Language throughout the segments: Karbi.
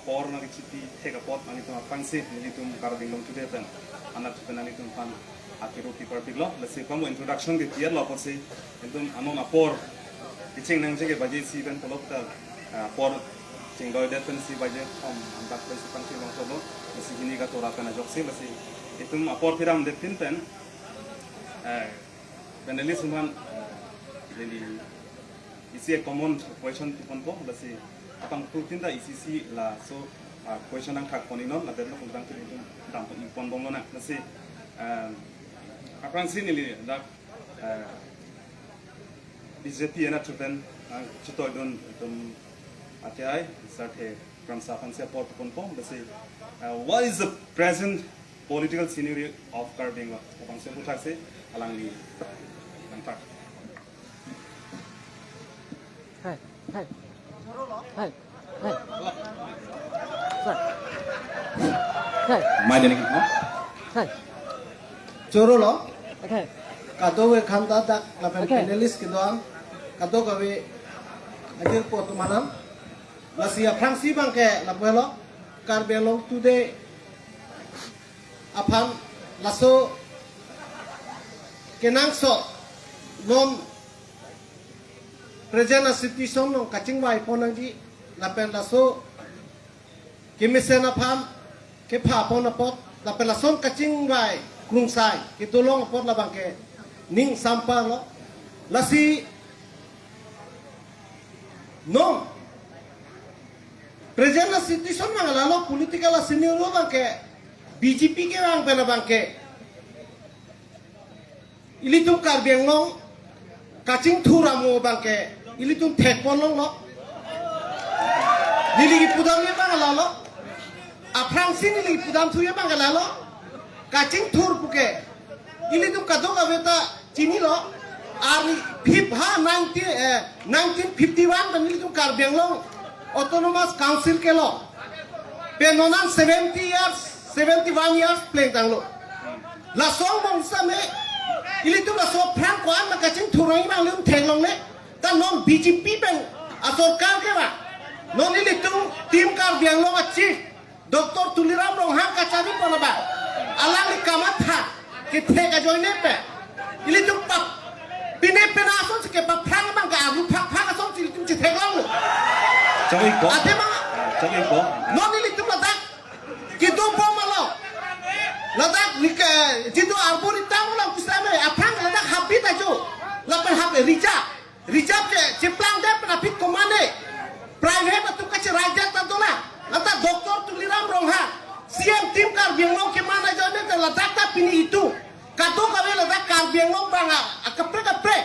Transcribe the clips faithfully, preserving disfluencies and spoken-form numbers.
apor nangchiti thek apot nanglitum aphrangsi nelitum Karbi Anglong Today pen anat pen nanglitum aphan akiru kipar piklo. Lasi pamo introduction ke tiar lo apotsi, itum anon apor kecheng nangji ke baje isi pen pulo ta, ah, apor chingloidet pensi baje thom antak pensi pangcheng long solo. Lasi hini katora pen ajoksi, lasi itum apor piramdet pin pen, eh, panelist aphan, eh, neli isi common question thuponpo, lasi apangthurtin ta isi isi laso, ah, question nangthakpon iknon, lapen lo kongtang kiri itum dampo ingpon bomlonang. Lasi, ah, aphrangsi neli dak, ah, B J P anat pen, ah, chitoidun itum ati ai, Sir The Kramsa aphansi apor thuponpo, lasi, ah, what is the present political scenario of Karbi Anglong? Abang se puthak se alangli nangthak. Hai, hai. Hai, hai. Sir. Hai. Mai dene kita. Hai. Choro lo. Okay. Kadokave khanta dak lapen Okay. panelist kedo-an. Kadokave ajirpo atum alam. Lasi aphrangsi abangke lapu-an lo. Karbi Anglong Today aphan laso kenangsot non present a-situation along kachingvaipon nangji lapen laso kemesen aphan kephapon apot lapen lason kachingvai krungsai kedolong apot labangke ning sampar lo. Lasi non present a-situation abang lalo, political a-scenario abangke B J P kevang pen abangke ilitum Karbi Anglong kachingthur amo abangke ilitum thekpon longlo. Neli kipudam abang lalo. Aphrangsi neli kipudamthu abang lalo. Kachingthur puke ilitum kadokave ta chinilo. Arni phip ha nineteen, eh, nineteen fifty-one pen ilitum Karbi Anglong Autonomous Council kelo. Pen non an seventy years, seventy-one years plengtanglo. Laso angbong same ilitum laso aphrang ko-an ma kachingthur abang ilitum theklongle. Ta non B J P pen asorkar kevang. Non ilitum Team Karbi Anglong a-chief Doctor Tuliram Ronghang kacharipon abang, alangli kamatha kethek ajoine pen ilitum pap pine pena asonsi kepaphrang abang, ka-arlu phaphrang asonsi ilitum chetheklonglo. Chawikpo. Athema Ah, chawikpo. Non ilitum ladak kedobom along, ladak nik-, eh, jitu Arboretum along pusitame aphrang ladak habit ajo lapen habit reserve, reserve che, cheplangdet pen aphi komane private atum kacheraidet ta dolang. Anta Doctor Tuliram Ronghang, C M Team Karbi Anglong keman ajoine ta ladak ta pini itum kadokave ladak Karbi Anglong abang a, akaprek kaprek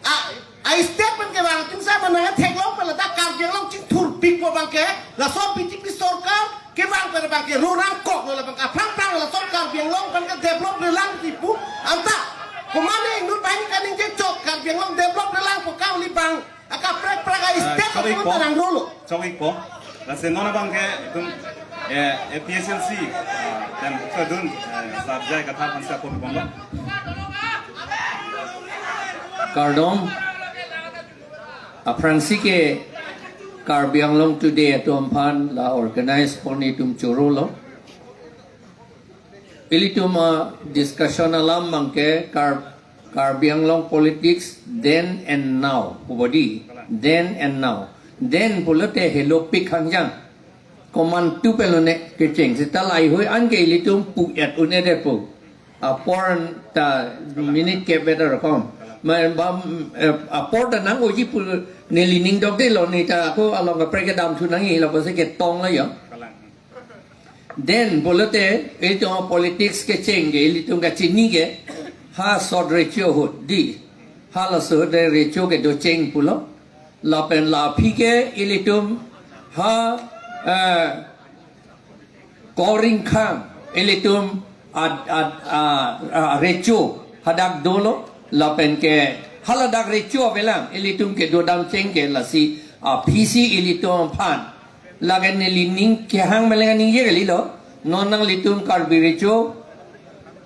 a, a-state pen kevang atum sa mana theklong pen ladak Karbi Anglong chingthurpikpo abangke laso B J P sorkar kevang pen abangke rorang koklo, labang aphrang phrang laso Karbi Anglong abangke develop relang tipu anta. Komane inut banghini kaningje chok Karbi Anglong develop relangpo, kali abang akaprek prek a-state Ah, sorry atum po. Tarang rolo. Chawikpo. Lasi non abangke itum, eh, A P H L C, ah, dan kedun, eh, Sarbijay Kathar aphansi apor bomlo. Kardom. Aphrangsi ke Karbi Anglong Today atum aphan la organize pon itum choro lo. Ilitum a-discussion alam abangke Kar-, Karbi Anglong politics then and now. Pu bodi, then and now. Then pulote helopik hangjang. Komantu pen lone kecheng. Seta laheihui anke ilitum pu-et un-edetpo. Apor ta minute ke better kom. Ma, bam, eh, apor ta nang-oji pu neli ning dokdetlo, ne ta ako along kaprek kedamthu nangji lapusi ketong lo yo. Then pulote ilitum politics kecheng ke ilitum kachini ke ha sot recho ahut di. Halaso ahut recho kedocheng pulo. Lapen la aphi ke ilitum ha, eh, Koring khang ilitum ad, ad, a, a, recho hadak dolo, lapen ke haladak recho avelang ilitum kedodam cheng ke, lasi aphisi ilitum aphan lake neli ning kehang meleng ningje kalilo. Non nanglitum Karbi recho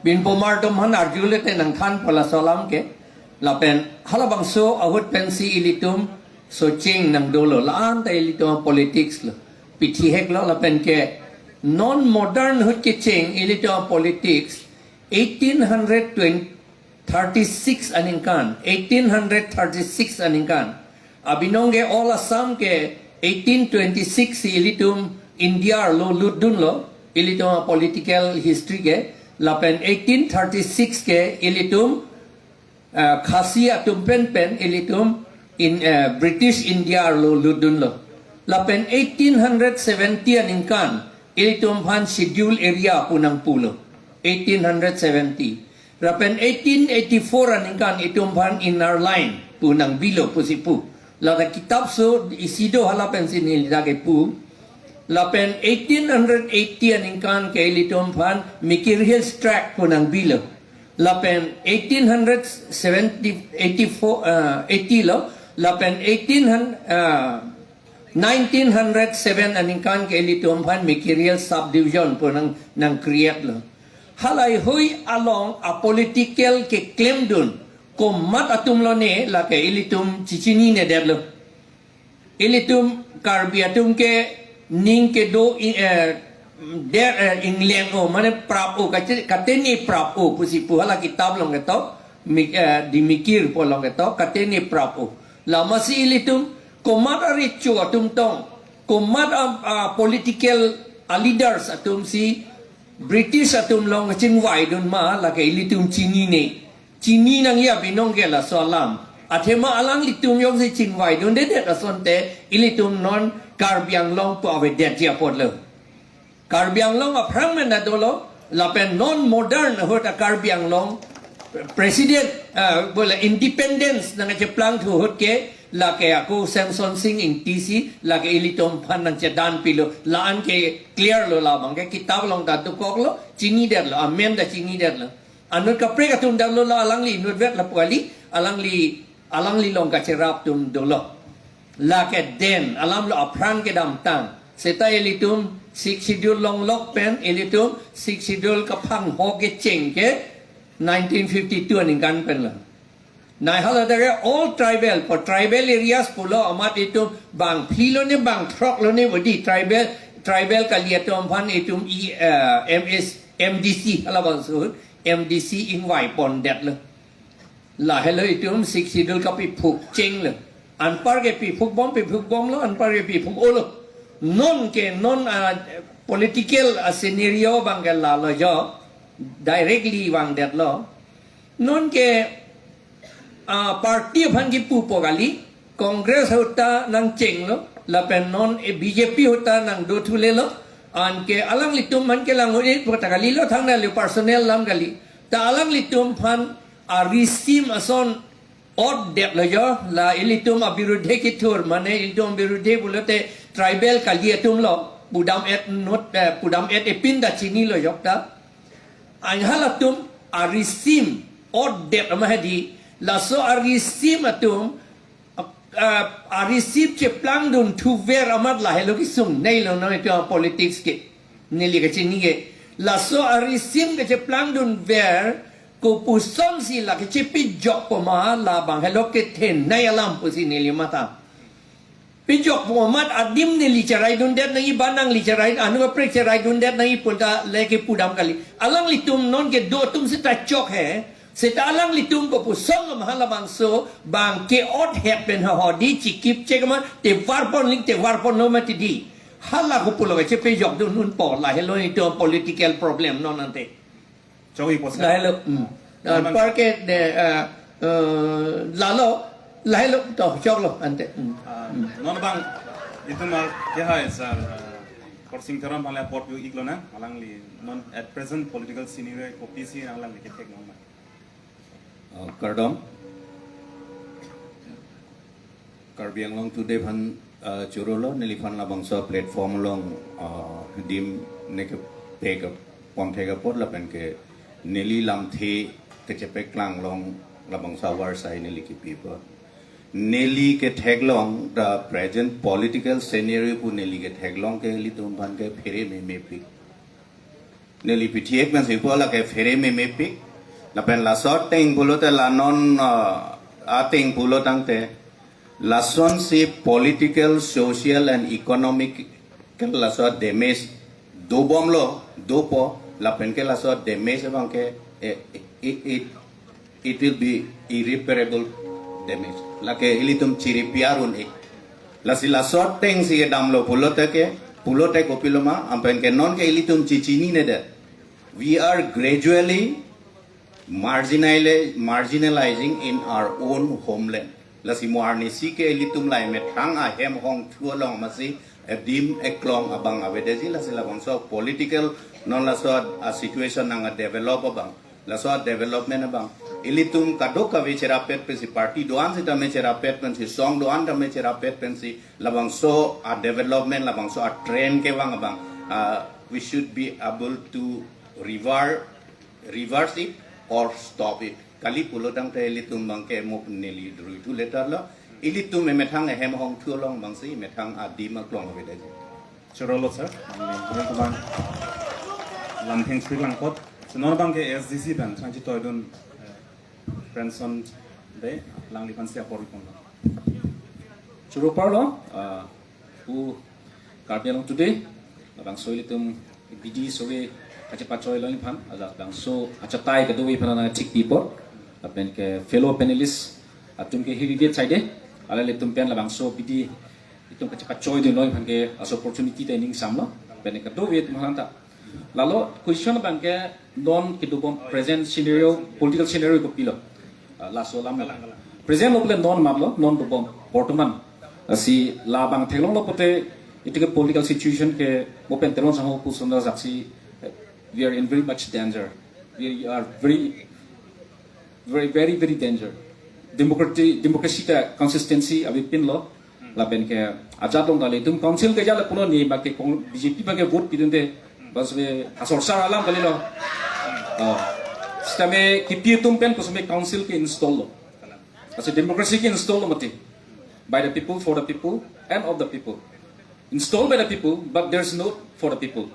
binpomar atum aphan arjule te nangthanpo laso alam ke. Lapen halabangso ahut pensi ilitum socheng nangdolo, la-an ta ilitum politics lo. pithihek lo lapen ke non modern ahut kecheng ilitum politics eighteen hundred twenty thirty-six aningkan, eighteen hundred thirty-six aningkan. Abinong ke all Assam ke eighteen twenty-six si ilitum India arlo lutdunlo, ilitum a political history ke, lapen eighteen thirty-six ke ilitum, uh, Khasi atum pen pen ilitum in, uh, British India arlo lutdunlo. Lapen eighteen hundred seventy aningkan ilitum aphan schedule area pu nangpulo. Eighteen hundred seventy. Lapen eighteen eighty-four aningkan itum aphan inner line pu nangbilo pusi pu. Lata kitap so isi do, hala pensi neli dak kepu. Lapen eighteen hundred eighty aningkan ke ilitum aphan Mikir Hills Tract pu nangbilo. Lapen eighteen hundred seventy, eighty-four, uh, eighty lo. Lapen eighteen hundred, uh, nineteen hundred seven aningkan ke ilitum aphan Mikir Hills Subdivision pu nang, nang create lo. Halahei along a political keklemdun komat atum lone lake ilitum chechinine detlo. Ilitum Karbi atum ke ning kedo i-, eh, der, eh, ingleng o, mane prap o, kate-, katene prap o pusi pu hala kitap along ketok, Mik-, eh, Dimikir pu along ketok, katene prap o. Lamasi ilitum komat arecho atum tong, komat a, a political a leaders atum si British atum along chingvaidun ma lake ilitum chinine. Chini nangji abinong ke laso alam. Athema alanglitum jongsi chingvaidundedet asonte ilitum non Karbi Anglong pu avedetji apotlo. Karbi Anglong aphrang men dolo, lapen non modern ahut a Karbi Anglong president, ah, bole independence nangcheplangthu ahut ke lake ako Semson Sing Ingti si lake ilitum aphan nangchedanpilo. La-an ke clear lo, labang ke kitap along ta dokoklo, chinidetlo, amen ta chinidetlo. Anut kaprek atum damlo, la alangli inutvet lapu kali, alangli, alangli along kacherap atum dolo. Lake den alamlo aphrang kedamtang. Seta ilitum Sixth Schedule longlok pen ilitum Sixth Schedule kaphangho kecheng ke nineteen fifty-two aningkan pen lo. Nai hala dare all tribal, pu tribal areas pulo amat itum bang phli lone bang throk lone bodi tribal, tribal kali atum aphan itum i, eh, M S, M D C halabangso, M D C ingvai pondetlo. Lahelo itum Sixth Schedule kapiphuk chenglo. Anpar ke piphukbom, piphukbomlo, anpar ke piphuk-olo. Non ke non, ah, political, ah, scenario abang ke lalo jo. Directly vangdetlo. Non ke, ah, party aphan kipupo kali, Congress ahut ta nangchenglo, lapen non, eh, B J P ahut ta nangdothulelo, anke alanglitum aphan kelang un-e pu ta kalilo, thangnat le personal alam kali. Ta alanglitum aphan a regime ason otdetlo jo, la ilitum abirudhe kethur, mane ilitum abirudhe pulote tribal kali atumlo, pudam-et not, eh, pudam-et epin ta chinilo jokta. Anke halatum a regime otdet amat hedi, laso a regime atum, ah, a regime cheplangdunthuver amat lahelo kesung neilo non itum politics ke. Neli kachini ke. Laso a regime kecheplangdunver kopusonsi la kechepejokpo ma, labang helo kethenei alam pusi neli matha. Pejokpo amat adim neli cheraidundet nangji, ba nangli cherai, anu kaprek cheraidundet nangji puta le kepudam kali. Alanglitum non kedo atum seta chok he. Seta alanglitum kopuson lo ma halabangso bang ke-othet pen ha hodi chikip chek ma, tevar ponling tevar ponlo ma tidi. Hala kopulo kechepejokdun unpo, lahelo itum political problem non ante. Chokji pusi. Lahelo, hmm. Memang. Anpar ke de, eh, eh, lalo, lahelo to choklo ante. Hmm. Ah, non bang, itum ar kehai sir, eh, Khorsing Teron aphan le apot yu-iklo na, alangli non at present political scenario kopisi alangli kethek non ma. Ah, kardom. Karbi Anglong Today aphan, ah, chorolo, neliphan labangso platform along, ah, adim ne kepek ponthek apot lapen ke neli lamthe kechepeklang along labangso avarsai neli kipi apot. Neli ketheklong, the present political scenario pu neli ketheklong ke ilitum aphan ke phere memepik. Neli pithihek pensi pu lake phere memepik. Lapen laso ateng pulote la non, ah, ateng pulo tangte. Lasonsi political, social and economic Ke laso damage dobomlo, dopo, lapen ke laso damage abang ke, eh, it, it, it will be irreparable damage. Lake ilitum chiri-repair un-e. Lasi laso atengsi kedamlo pulote ke, pulote kopiloma, lapen ke non ke ilitum chichinine det. We are gradually marginali-, marginalizing in our own homeland. Lasi mo arnisi ke ilitum lahei methang ahem hongthu along masi adim aklong abang avedetji, lasi labangso political non laso a situation nang develop abang. Laso development abang. Ilitum kadokave cherapet pensi party do-an sitame cherapet pensi, song do-an tame cherapet pensi, labangso a development, labangso a trend kevang abang. Ah, we should be able to rever-, reverse it or stop it. Kali pulotangte ilitum abang ke mo neli druithu letter lo. Ilitum emethang ehem hongthu along abangsi emethang adim aklong avedetji. Chorolo sir, mane beri kuban lamtheng speak lang apot. Senor abang ke S D C pen, sangchi toidun, eh, Friendson Day, langliphan si apor ipon lo. Choro parlo, ah, pu Karbi Anglong Today, labangso ilitum bidi sore kachepachoi longliphan, labangso achatai kadokave aphan nangthikpi apot, lapen ke fellow panelist atum ke hiridet saide, alanglitum pen labangso bidi itum kachepachoi dun longliphan ke laso opportunity ta ning samlo, lapen kadokave atum aphan ta. Lalo question abang ke non kedobom present scenario, political scenario kopilo. Ah, laso alam. Present lo pule non maplo, non dobom, bortoman. Lasi labang theklonglo pulote, itum ke political situation ke, mo pen Teron sangho pu sunda saksi, eh, we are in very much danger. We are very, very, very, very danger. Democracy, democracy ta consistency avepinlo. Lapen ke ajat along ta ilitum council ke jala puno ni abang ke kong-, B J P abang ke vote pidunde. Bas be asor sar alam kalilo. Oh. Sitame kipi atum pen kosome council ke install lo. Lasi democracy ke install lo mati. By the people, for the people, and of the people. Installed by the people, but there's no for the people.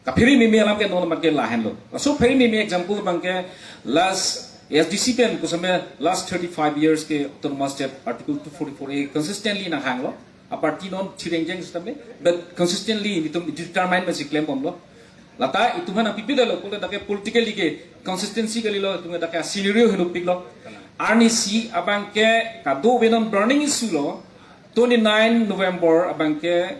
Kaphere meme alam ke non mat ke lahenlo. So phere meme example abang ke last S D C pen kosome last thirty-five years ke Autonomous State Article two forty-four A consistently nanghanglo. A party non chirengjeng sitame, but consistently itum determine pensi klembomlo. Lata itum aphan nangpipi dalo, pulote dak ke politically ke consistency kalilo, itum dak ke scenario henopiklo. Arnisi abang ke kadokave non burning issue lo, twenty-nine November abang ke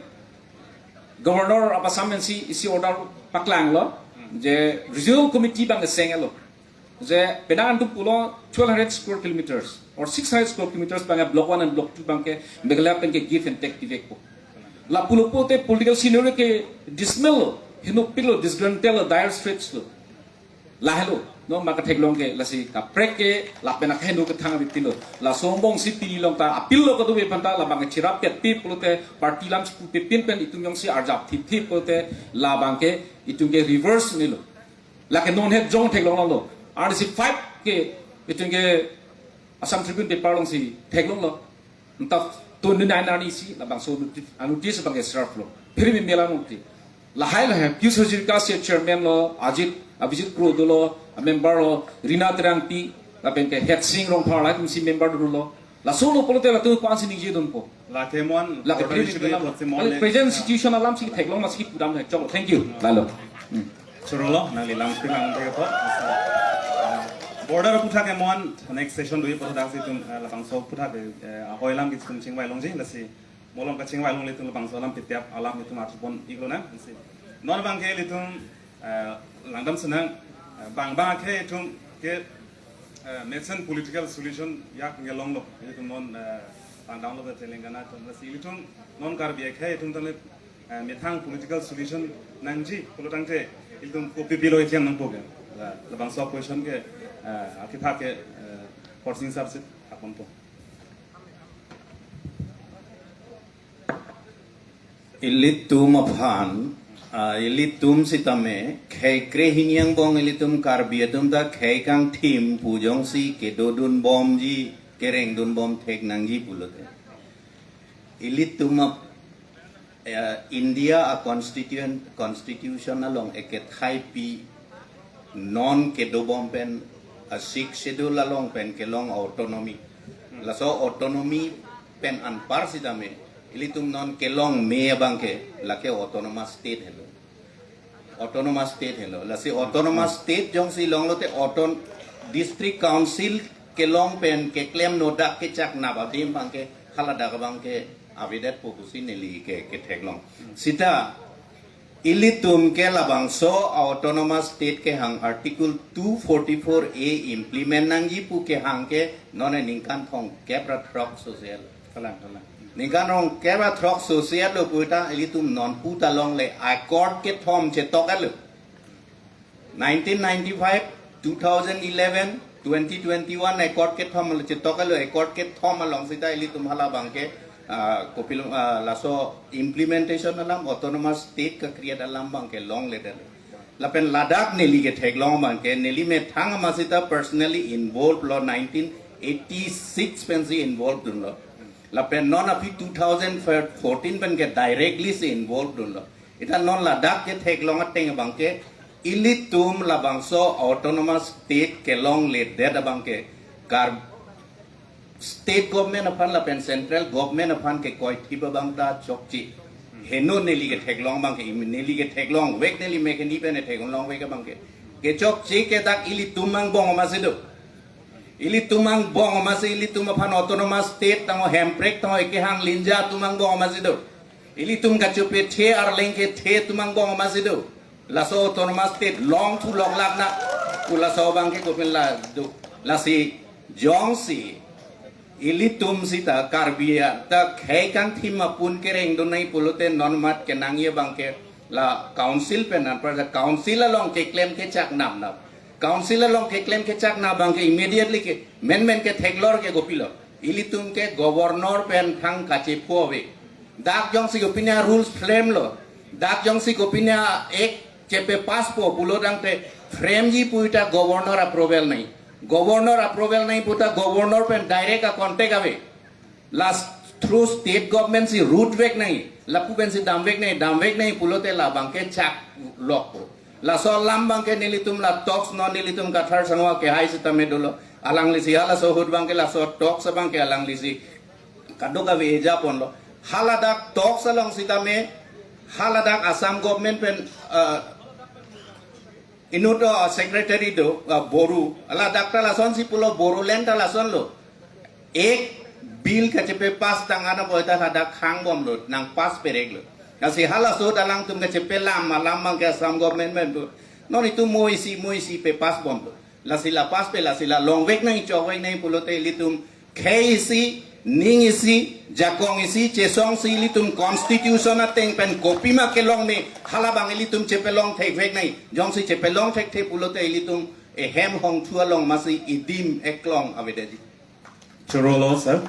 Governor of Assam pensi isi order paklanglo, je Regional Committee abang senglo. Je penang antum pulo twelve hundred square kilometers or six hundred square kilometers abang block one and block two abang ke Meghalaya pen ke give and take tivekpo. Lapulo pulote political scenario ke dismal lo, henopiklo, disgruntled lo, dire straits lo. Lahelo, non mat ketheklong ke, lasi kaprek ke, lapen akheno kethang avepinlo. Laso angbong si pini along ta, apillo kadokave aphan ta, labang ke chirapetpi pulote, party alam si pupepin pen itum jongsi arjap thipthip pulote, labang ke itum ke reverse nilo. Lake non het jong theklonglo. Arnisi five ke, itum ke Assam Tribune paper alongsi theklonglo. Anta twenty-nine arnisi labangso notice, a notice abang ke serve lo. Phere meme alam mati. Lahai lahai, Q Sarjilika si chairman lo, Ajit, Abhijit Kro dolo, a member lo, Rina Terangpi, lapen ke Hetsing Rongphar lahai atum si member dolo. Laso lo pulote latum ko-ansi ningjedunpo. Lake mon, Lake order phere issue meme alam. Kotsi mon Kali le. Present situation alam si theklong mas ki pudam hai. Cholo, thank you. Lalo. Hmm. Chorolo, nangli lam speak lang apot. Border aphuthak ke mon next session do aphuthak si itum, eh, labangso aphuthak, eh, ahoi alam ke itum chingvai longji, lasi mo along kachingvai longle itum labangso alam pitep alam itum arjupon iklonang, lasi. Non abang ke ilitum, eh, langdam senang, eh, bang bang ke itum ke, eh, mesen political solution yak ngelonglo, itum non, eh, langdamlo ke Telangana atum, lasi ilitum non Karbi akhei itum tale, eh, methang political solution nangji pulotangte ilitum kopi pilo itiam nangpo ke. La, labangso question ke, eh, akitha ke, eh, Khorsing sir si akonpo. Ilitum aphan, ah, ilitum sitame, khei kre hini angbong ilitum Karbi atum ta khei kangthim pu jongsi kedodunbomji, kerengdunbom thek nangji pulote. Ilitum ap-, eh, India a constituent, constitution along ekethaipi non kedobom pen, a Sixth Schedule along pen kelong autonomy. Laso autonomy pen anpar sitame, Ilitum non kelong me abang ke, lake autonomous state helo. Autonomous state helo. Lasi autonomous state jongsi longlote auton-, district council kelong pen keklem nodak kechak nap adim abang ke, haladak abang ke avedetpo pusi neli ke, ketheklong. Sita, ilitum ke labangso autonomous state kehang Article two forty-four A implement nangji pu kehang ke non aningkan thomkep ra throk soselo. Kalang, kalang. Ningkan thomkep ra throk soselo pu ta ilitum non pu ta longle, accord kethom chetok-etlo. Nineteen ninety-five, two thousand eleven, twenty twenty-one accord kethom chetok-etlo, accord kethom along sita ilitum hala abang ke, ah, kopilo, ah, laso implementation alam, autonomous state ka-create alam abang ke longledetlo. Lapen ladak neli ketheklong abang ke, neli methang ama sita personally involved lo, nineteen eighty-six pensi involved dunlo. Lapen non aphi two thousand fourteen pen ke directly si involved dunlo. Ita non ladak ketheklong ateng abang ke, ilitum labangso autonomous state kelongledet abang ke, Kar-, state government aphan lapen central government aphan kekoithip abang ta chokche. Heno neli ketheklong abang ke, neli ketheklongvek, neli mekeni pen theklongvek abang ke, kechokche ke dak ilitum angbong ma si do. Ilitum angbong ma si, ilitum aphan autonomous state tangho, Hemprek tangho, ekehang Linja atum angbong ma si do. Ilitum kachepethe arleng kethe atum angbong ma si do. Laso autonomous state longthu longlak nang pu laso abang ke kopilo do. Lasi jongsi ilitum sita Karbi ta khei kangthim apun kereng do nai pulote non mat kenangji abang ke la council pen anpar, council along keklem kechak nap nap. Council along keklem kechak nap abang ke immediately ke menmen ketheklong ke kopilo, ilitum ke governor pen thang kachepho ave. Dak jongsi kopine rules frame lo, dak jongsi kopine act chepass po pulo tangte, frame ji pu ta governor approval nangji. Governor approval nangji pu ta governor pen direct a-contact ave. Lasi through state government si route vek nangji, lapu pensi damvek nangji, damvek nangji pulote labang ke chaklokpo. Laso alam abang ke nelitum la talks non nelitum Kathar Sangho kehai sitame dolo. Alanglisi halaso ahut abang ke laso talks abang ke alanglisi kadokave eja ponlo. Haladak talks along sitame, haladak Assam government pen, eh, inut, eh, secretary do, eh, Boru. Ladak ta lasonsi pulo, Bodoland ta lasonlo. Ek bill kachepass tang ana boy ta ladak hangbomlo, nangpass pereklo. Lasi halaso ahut alangtum kachepelam alam abang ke Assam government pen do. Non itum mo isi, mo isi pass bomlo. Lasi la pass pe, lasi la longvek nangji, chokvek nangji pulote ilitum khei isi, ning isi, jakong isi, chesong isi, ilitum constitution ateng pen kopima kelong me, hala abang ilitum chepelong thekvek nangji. Jongsi chepelong thekthe pulote ilitum ehem hongthu along ma si idim eklong avedetji. Chorolo, sir.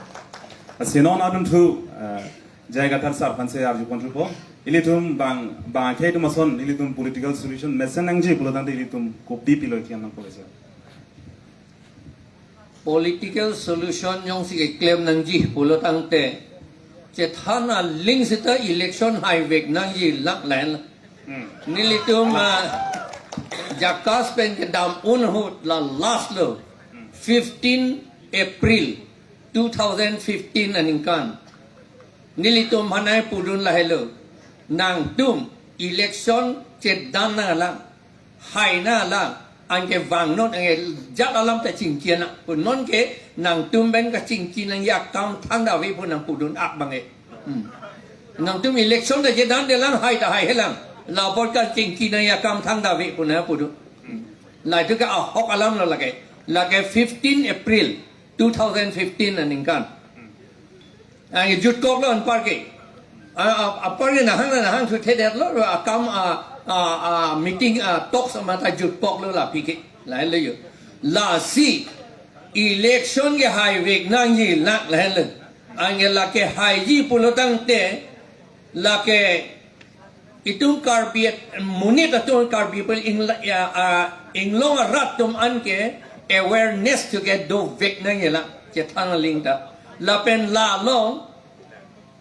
Lasi non adunthu, eh, J I Kathar sir aphansi arju ponthupo. Ilitum bang, bang akhei atum ason, ilitum political solution mesen nangji pulo tangte ilitum kopi pilo kiam nangpo, sir? Political solution jongsi keklem nangji pulo tangte, chethan aling sita election haivek nangji lak line. Hmm. Nelitum, ah, JACAS pen kedam un ahut la last lo, fifteen April two thousand fifteen aningkan. Nelitum aphan nangpudun lahelo, nangtum election chedan nanglang, hai nanglang, anke vangnon, anke jat alam ta chingki nang pu. Non ke nangtum pen kachingki nangji akam thangta ave pu nangpudun ak abang ke. Hmm. Nangtum election ta chedandelang, hai ta haihelang, la apor kachingki nangji akam thangta ave pu nangpudun. Hmm. La itu ke ahok alam lo lake. Lake fifteen April two thousand fifteen aningkan. Anke jutkoklo anpar ke. A, a, anpar ke nahang nahang thuthedetlo, akam, a, a, a, meeting, a, talks amat ta jutkoklo la aphi ke. Lahelo yo. Lasi election ke haivek nangji lak lahelo. Anke lake haiji pulo tangte, lake itum Karbi at-, monit atum, Karbi pen ingla-, ya, ah, inglong arat atum anke awareness tu ke dovek nangji la chethan aling ta. Lapen la along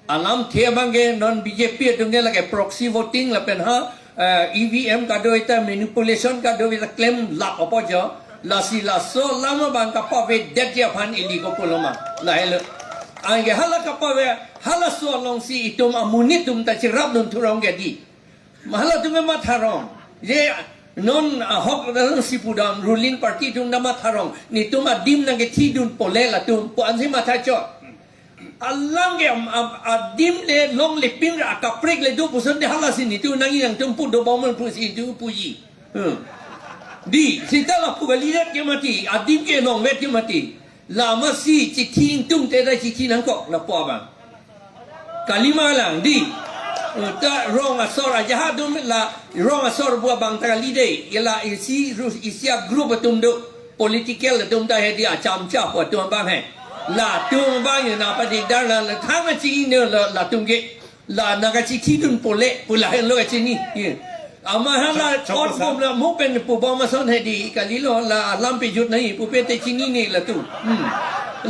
alamthe abang ke non B J P atum ke lake proxy voting lapen ha, eh, E V M kado-ita, manipulation kado-ita klem lap apo jo. Lasi laso alam abang kapavedetji aphan ili kopuloma. Lahelo. Anke hala kapave, halaso alongsi itum amonit atum ta cherapdun thurong ke dei. Halatum ke matharong. Je non ahok dan si pudam ruling party atum ta matharong. Netum adim nangkethidun pole latum pu ansi mathachot. Alang ke am, am, adim le longle pinra akaprek le do puson de halasi netum nangji nangtum pu dobom pusi netum puji. Hmm. Dei, seta lapu kalidet ke mati, adim ke longvet ke mati. Lamasi chithi ingtungte ta chithi nangkok lapu abang. Kalima lang, dei. Eh, ta rong asor ajaha atum la rong asor pu abang ta kali dei. Ila isi rus isi agroup atum do. Political atum ta he dei, achamcha pu atum abang he. Latum abang yo nangpadik dar la, la thang achini ne la, latum ke. La nangkachithidun pole, pu lahenlo kachini. Ye. Amat hala chok, chok ot ko sa? Bom la mo pen pubom ason he dei, kalilo la alam pejut nangji pupe te chinine latum. Hmm.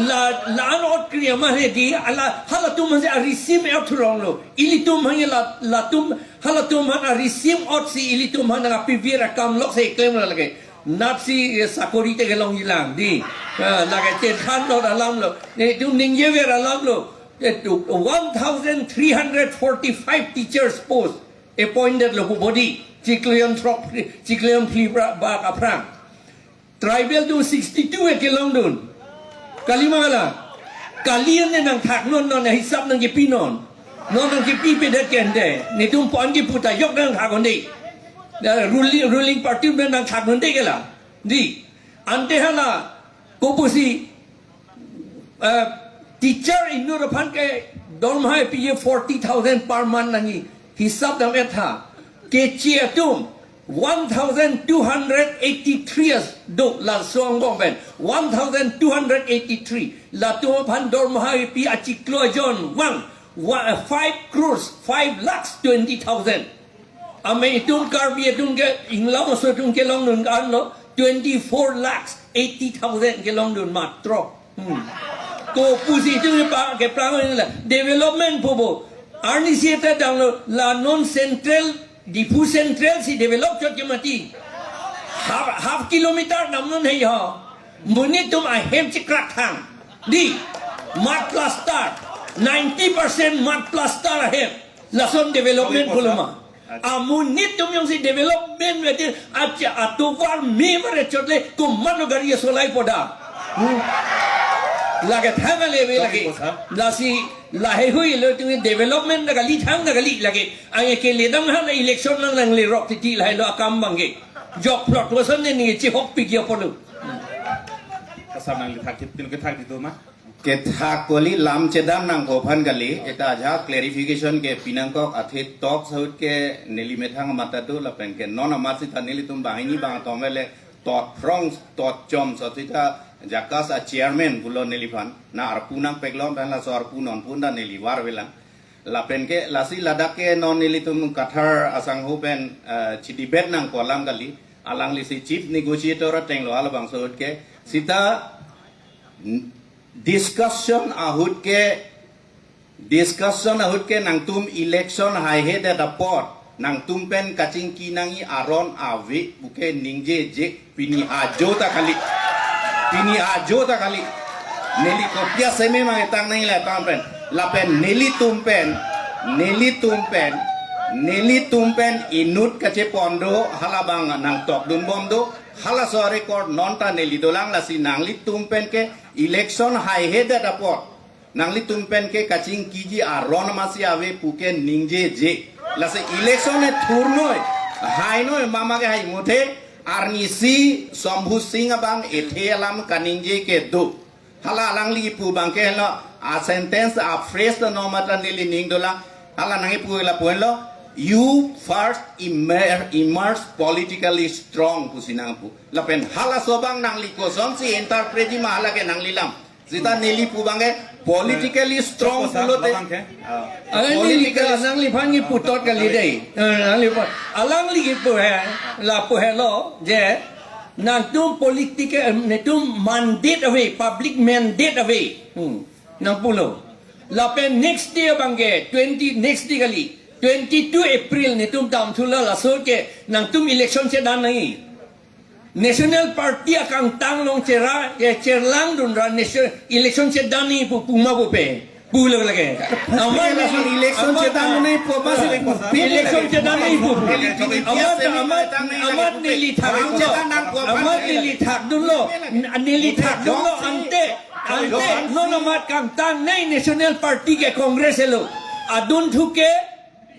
La, la-an ot kri amat he dei, ala halatum aphansi arisim ot thuronglo. Ilitum aphan la, latum, halatum aphan arisim otsi ilitum aphan nangkapivir akam lok si klemlo lake. Natsi, eh, sakori te kelongji lang dei. Ah, lake chethan dot alamlo. Netum ningjever alamlo. Netum one thousand three hundred forty-five teachers post appointed lo pu body. Chiklo jon throk, chiklo jon phli bra, bak aphrang. Tribal atum sixty-two e kelongdun. Kalima lang. Kali ne nangthaknon, non hisap nangkepinon. Non nangkepipedet ke ante. Netum pon kipu ta jok nangthaknon dei. Da ruling, ruling party atum nangthaknon dei ke la. Dei. Ante hala kopusi, eh, teacher inut aphan ke dormaha piji forty thousand per month nangji. Hisap dam-et tha. Keche atum one thousand two hundred eighty-three as do laso angbong pen. One thousand two hundred eighty-three. Latum aphan dormaha pi achiklo ajon vang. Wa-, five crores, five lakhs twenty thousand. Ame itum Karbi atum ke Inglong aso atum kelongdun anlo twenty-four lakhs eighty thousand kelongdun matro. Hmm. Kopusi itum kepa-, keplang la development pu bo. Arnisi ta damlo la non central, Diphu central si develop chot ke mati. Half, half kilometer damnon he ho. Monit atum ahem chikrak thang. Dei. Mud plaster. Ninety percent mud plaster ahem. Lason development. Sorry, pu lo ma. Amonit atum jongsi development mati acha atovar me mare chot le komatlo gari asolai po da. Hmm. Lake thang ale ave lake. Sorry, boss, ha? Lasi lahei hui lo atum development ta kali thang ta kali lake. Anke keledam hala election nang nanglerok titi lahelo akam abang ke. Jok plot wason ne ningje chihok pik ya polo. Kasam nangli thak kit tin ke thak di do ma. Kethak kali lam chedam nangkok aphan kali, eta aja clarification kepi nangkok, athe talks ahut ke neli methang amat ta do lapen ke non amat sita nelitum banghini bang atum avele tot phrong tot chom so sita JACAS a chairman pulo neliphan, na arpu nangpeklo pen laso arpu non pun ta neli varvelang. Lapen ke lasi ladak ke non nelitum Kathar asangho pen, eh, chidebate nangkok alam kali, alanglisi chief negotiator atenglo halabangso ahut ke, sita n-, discussion ahut ke, discussion ahut ke nangtum election haihedet apot nangtum pen kachingki nangji aron ave puke ningjeje pini ajo ta kali. Pini ajo ta kali. Neli kopi asai me mang etang nangji la tang pen. Lapen nelitum pen, nelitum pen, nelitum pen inut kachepon do, halabang nangtokdunbom do, halaso record non ta neli dolang, lasi nanglitum pen ke election haihedet apot nanglitum pen ke kachingkiji aron amatsi ave puke ningjeje. Lasi election e thurnoi, hainoi, mama ke hai muthe, arnisi Shambhu Singh abang ethe alam kaningje ke do. Hala alangli pu abang ke lo, a sentence, a phrase lo no mata neli ning dolang. Hala nangkipu lapu henlo, "You first emer-, emerge politically strong," pusi nangpu. Lapen halaso abang nangli kosonsi interpret ji ma hala ke nangli lam. Sita neli pu abang ke politically strong. Kosa pulote. Labang ke? Ah. Alang neli ke politically, alangliphan kipu tot kali dei. Eh, alangliphan. Alangli kipu he, lapu helo, je, nangtum political, netum mandate ave, public mandate ave. Hmm. Nangpulo. Lapen next day abang ke, twenty, next day kali. Twenty-two April netum damthulo laso ke, nangtum election chedan nangji. National Party akangtang along chera, eh, cherlangdun ra nation, election chedamnangji pu puma pupe. Pulo lake. Amat, lason election amat, chedamnangji pu apa sih? Election chedamnangji pu. Amat, amat, amat neli thakdunlo. Amat neli thakdunlo. Neli thakdunlo ante. Ante non amat kangtangnei National Party ke Congress helo. Adunthu ke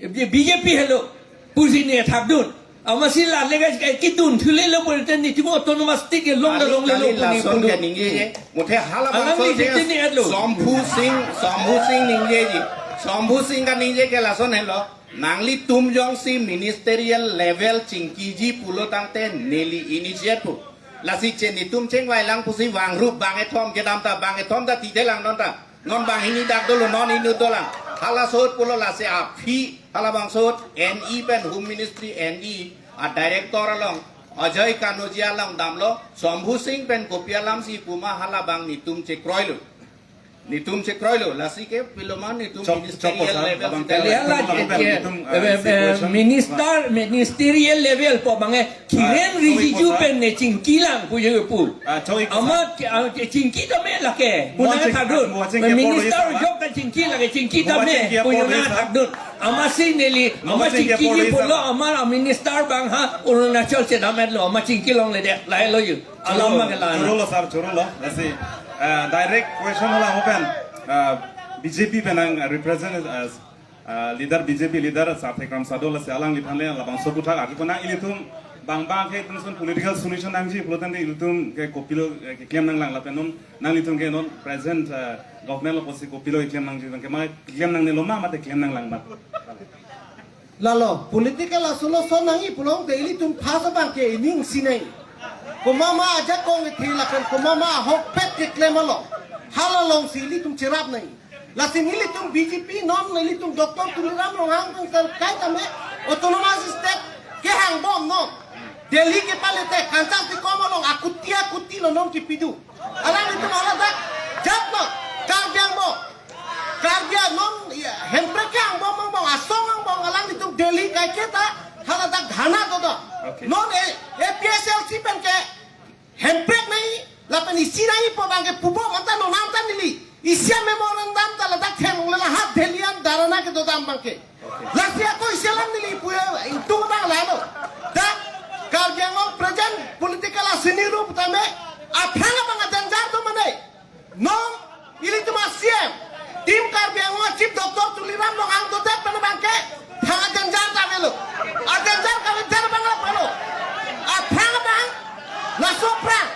B J P helo pusi ne thakdun. Amatsi la lega ke kidun thulelo pulote nelitum autonomous state ke long kali, longlelo kali pu ne lason pulo. Ke ningjeje. Muthe halabangso alangli je sitini etlo. Shambhu Singh, Shambhu Singh ningjeji. Shambhu Singh kaningje ke lason helo. Nanglitum jongsi ministerial level chingkiji pulo tangte neli initiate pu. Lasi che nelitum chingvailang pusi vangrup bangkethom kedam ta bangkethom ta tithelang non ta. Non banghini dak dolo, non inut dolang. Hala ahut pulo lasi aphi, halabangso ahut N E pen Home Ministry N E a director along, Ajay Kanoja along damlo, Shambhu Singh pen kopi alamsi puma halabang nelitum chekroilo. Nelitum chekroilo, lasi ke piloma nelitum chok, ministerial chok kosa, level abang sita kali hala nelitum, je, nelitum, eh, eh, eh, situation. Minister, ministerial level pu abang eh, Kiren, ah, Rijiju pen ne chingkilang pu je pu. Ah, choi ko sa. Amat ke, ah, ke chingki tame lake. Puna thakdun. Minister jok ta chingki lake, chingki tame pu je na thakdun. Amatsi neli, amat chingki pulo, amat a minister bang ha Arunachal chedametlo, amat chingki longle de, lahelo ju. Alam bang la. Chorolo sir, chorolo. Lasi, ah, direct question hala mo pen, ah, B J P pen nang represent, ah, Ah, leader B J P leader Sarthak Ramsado lasi alangliphan le labangso aputhak agi ko nang ilitum bang bang ke ilitum son political solution nangji pulo tangte ilitum ke kopilo, eh, keklem nanglang lapen non nanglitum ke non present, eh, government lo pusi kopilo keklem nangji tangte ma keklem nangnelo ma mate klem nanglang ma. Lalo political a solution nangji pulote ilitum phas abang ke ining sinai. Komat ma ajakong ithi lapen komat ma ahokpet keklem along. Hala alongsi ilitum cherap nangji. Lasi nelitum B J P non nelitum Doctor Tuliram Ronghang tong terkait ame autonomous state kehangbom non. Delhi kepale te kanchang tikom along akuti akuti lo non kipidu. Alanglitum hala dak jat non Karbi Anglong. Karbi non ya, Hemprek kehangbom angbong, asong angbong alanglitum Delhi kaiketa hala dak dhana dodam. Okay. Non A P H L C pen ke Hemprek nangji, lapen isi nangji pu abang ke pupo manta non nang ta neli. Isi a memorandum ta ladak theng le lahat Delhi an dharna kedodam abang ke. Lasi ako isi alam neli pu itum abang lalo. Dak Karbi Anglong present political a scenario pu tame aphrang abang a danger do mane. Non ilitum a C M, Team Karbi Anglong a Chief Doctor Tuliram Ronghang dodet pen abang ke, thang a danger ta avelo. A danger kave der abang la palo. Aphrang abang, laso aphrang.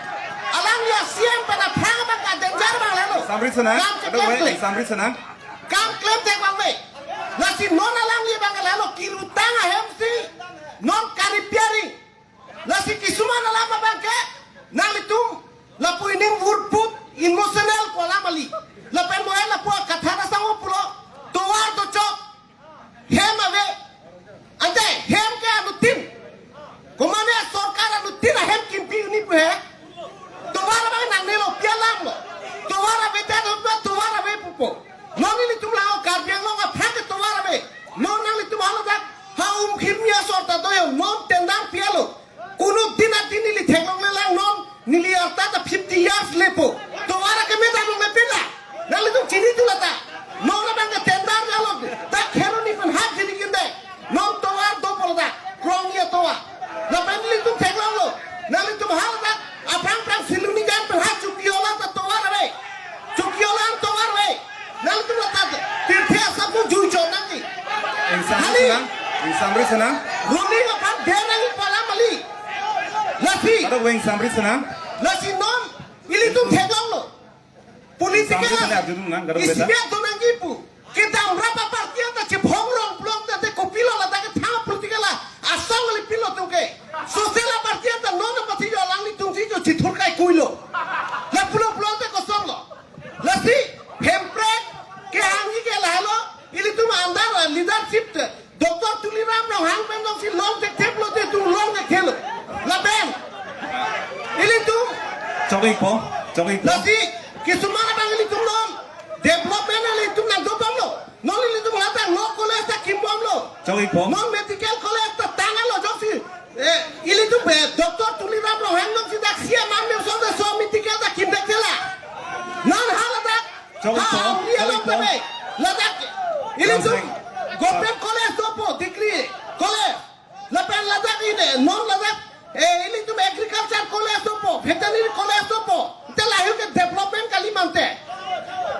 Alangli a C M pen aphrang abang ke a danger abang lalo. Samri sana, kam aduh, cheklem weh, klem. Samri sana. Kam klem thek abang le. Lasi non alangli abang lalo kirutang ahemsi. Non kari piari. Lasi kisuman alam abang ke, nanglitum, lapu ining vurput, emotional pu alam kali. Lapen mo-en lapu akathana sango pulo, tovar dochok, hem ave, ante hem ke anuttin. Komane sorkar anuttin ahem kimpi un-e pu he. Tovar abang nangnelo pi alam lo. Tovar ave te tovar ave pupo. Non ilitum la Karbi Anglong aphan ke tovar ave. Non nanglitum hala dak ha um khirmi asor ta doyo non tendang pi alo. Kunu din adin neli theklongle lang non neli arta ta fifty years lepo. Tovar akeme ta longle pila. Nanglitum chini tu lata. Non abang ke tendang alo. Dak khero ni pen hak jini kinde. Non tovar do polo dak. Krong ya tovar. Lapen nelitum theklonglo. Nanglitum hala dak. Aphrang phrang Siluni jan pen ha Chokiola ta tovar ave. Chokiola an tovar ave. Nanglitum lata tirthe asap nu jui chon nangji. Ing Samri Hali. Sana. Ing Samri Sana. Ruling aphan ber nangji pu alam kali. Lasi. Aduh, Ing Samri Sana. Lasi non ilitum theklonglo. Political. Sambil tadi abjudum nang, garam beda. Isipia donangji pu. Kedamrap aparty anta chephongrong plong tangte kopilo lata ke thang political a asong le pilo atum ke. Social aparty anta non aparty jo alanglitum si jo chithur kai kuilo. La pulo plong te kosong lo. Lasi Hemprek kehangji ke lahelo ilitum andar leadership te. Doctor Tuliram Ronghang pen jongsi long thekthe pulote itum long thekthelo. Lapen ilitum. Chok-ikpo, chok-ikpo. Lasi kisuman abang ilitum non development ilitum nangdobomlo. Non ilitum lata law college ta kimbomlo. Chok-ikpo. Non medical college ta tanglo jongsi. Eh, ilitum, eh, Doctor Tuliram Ronghang Eh, non ladak, eh, ilitum agriculture college dopo, veterinary college dopo. Te lahei ke development kali mante.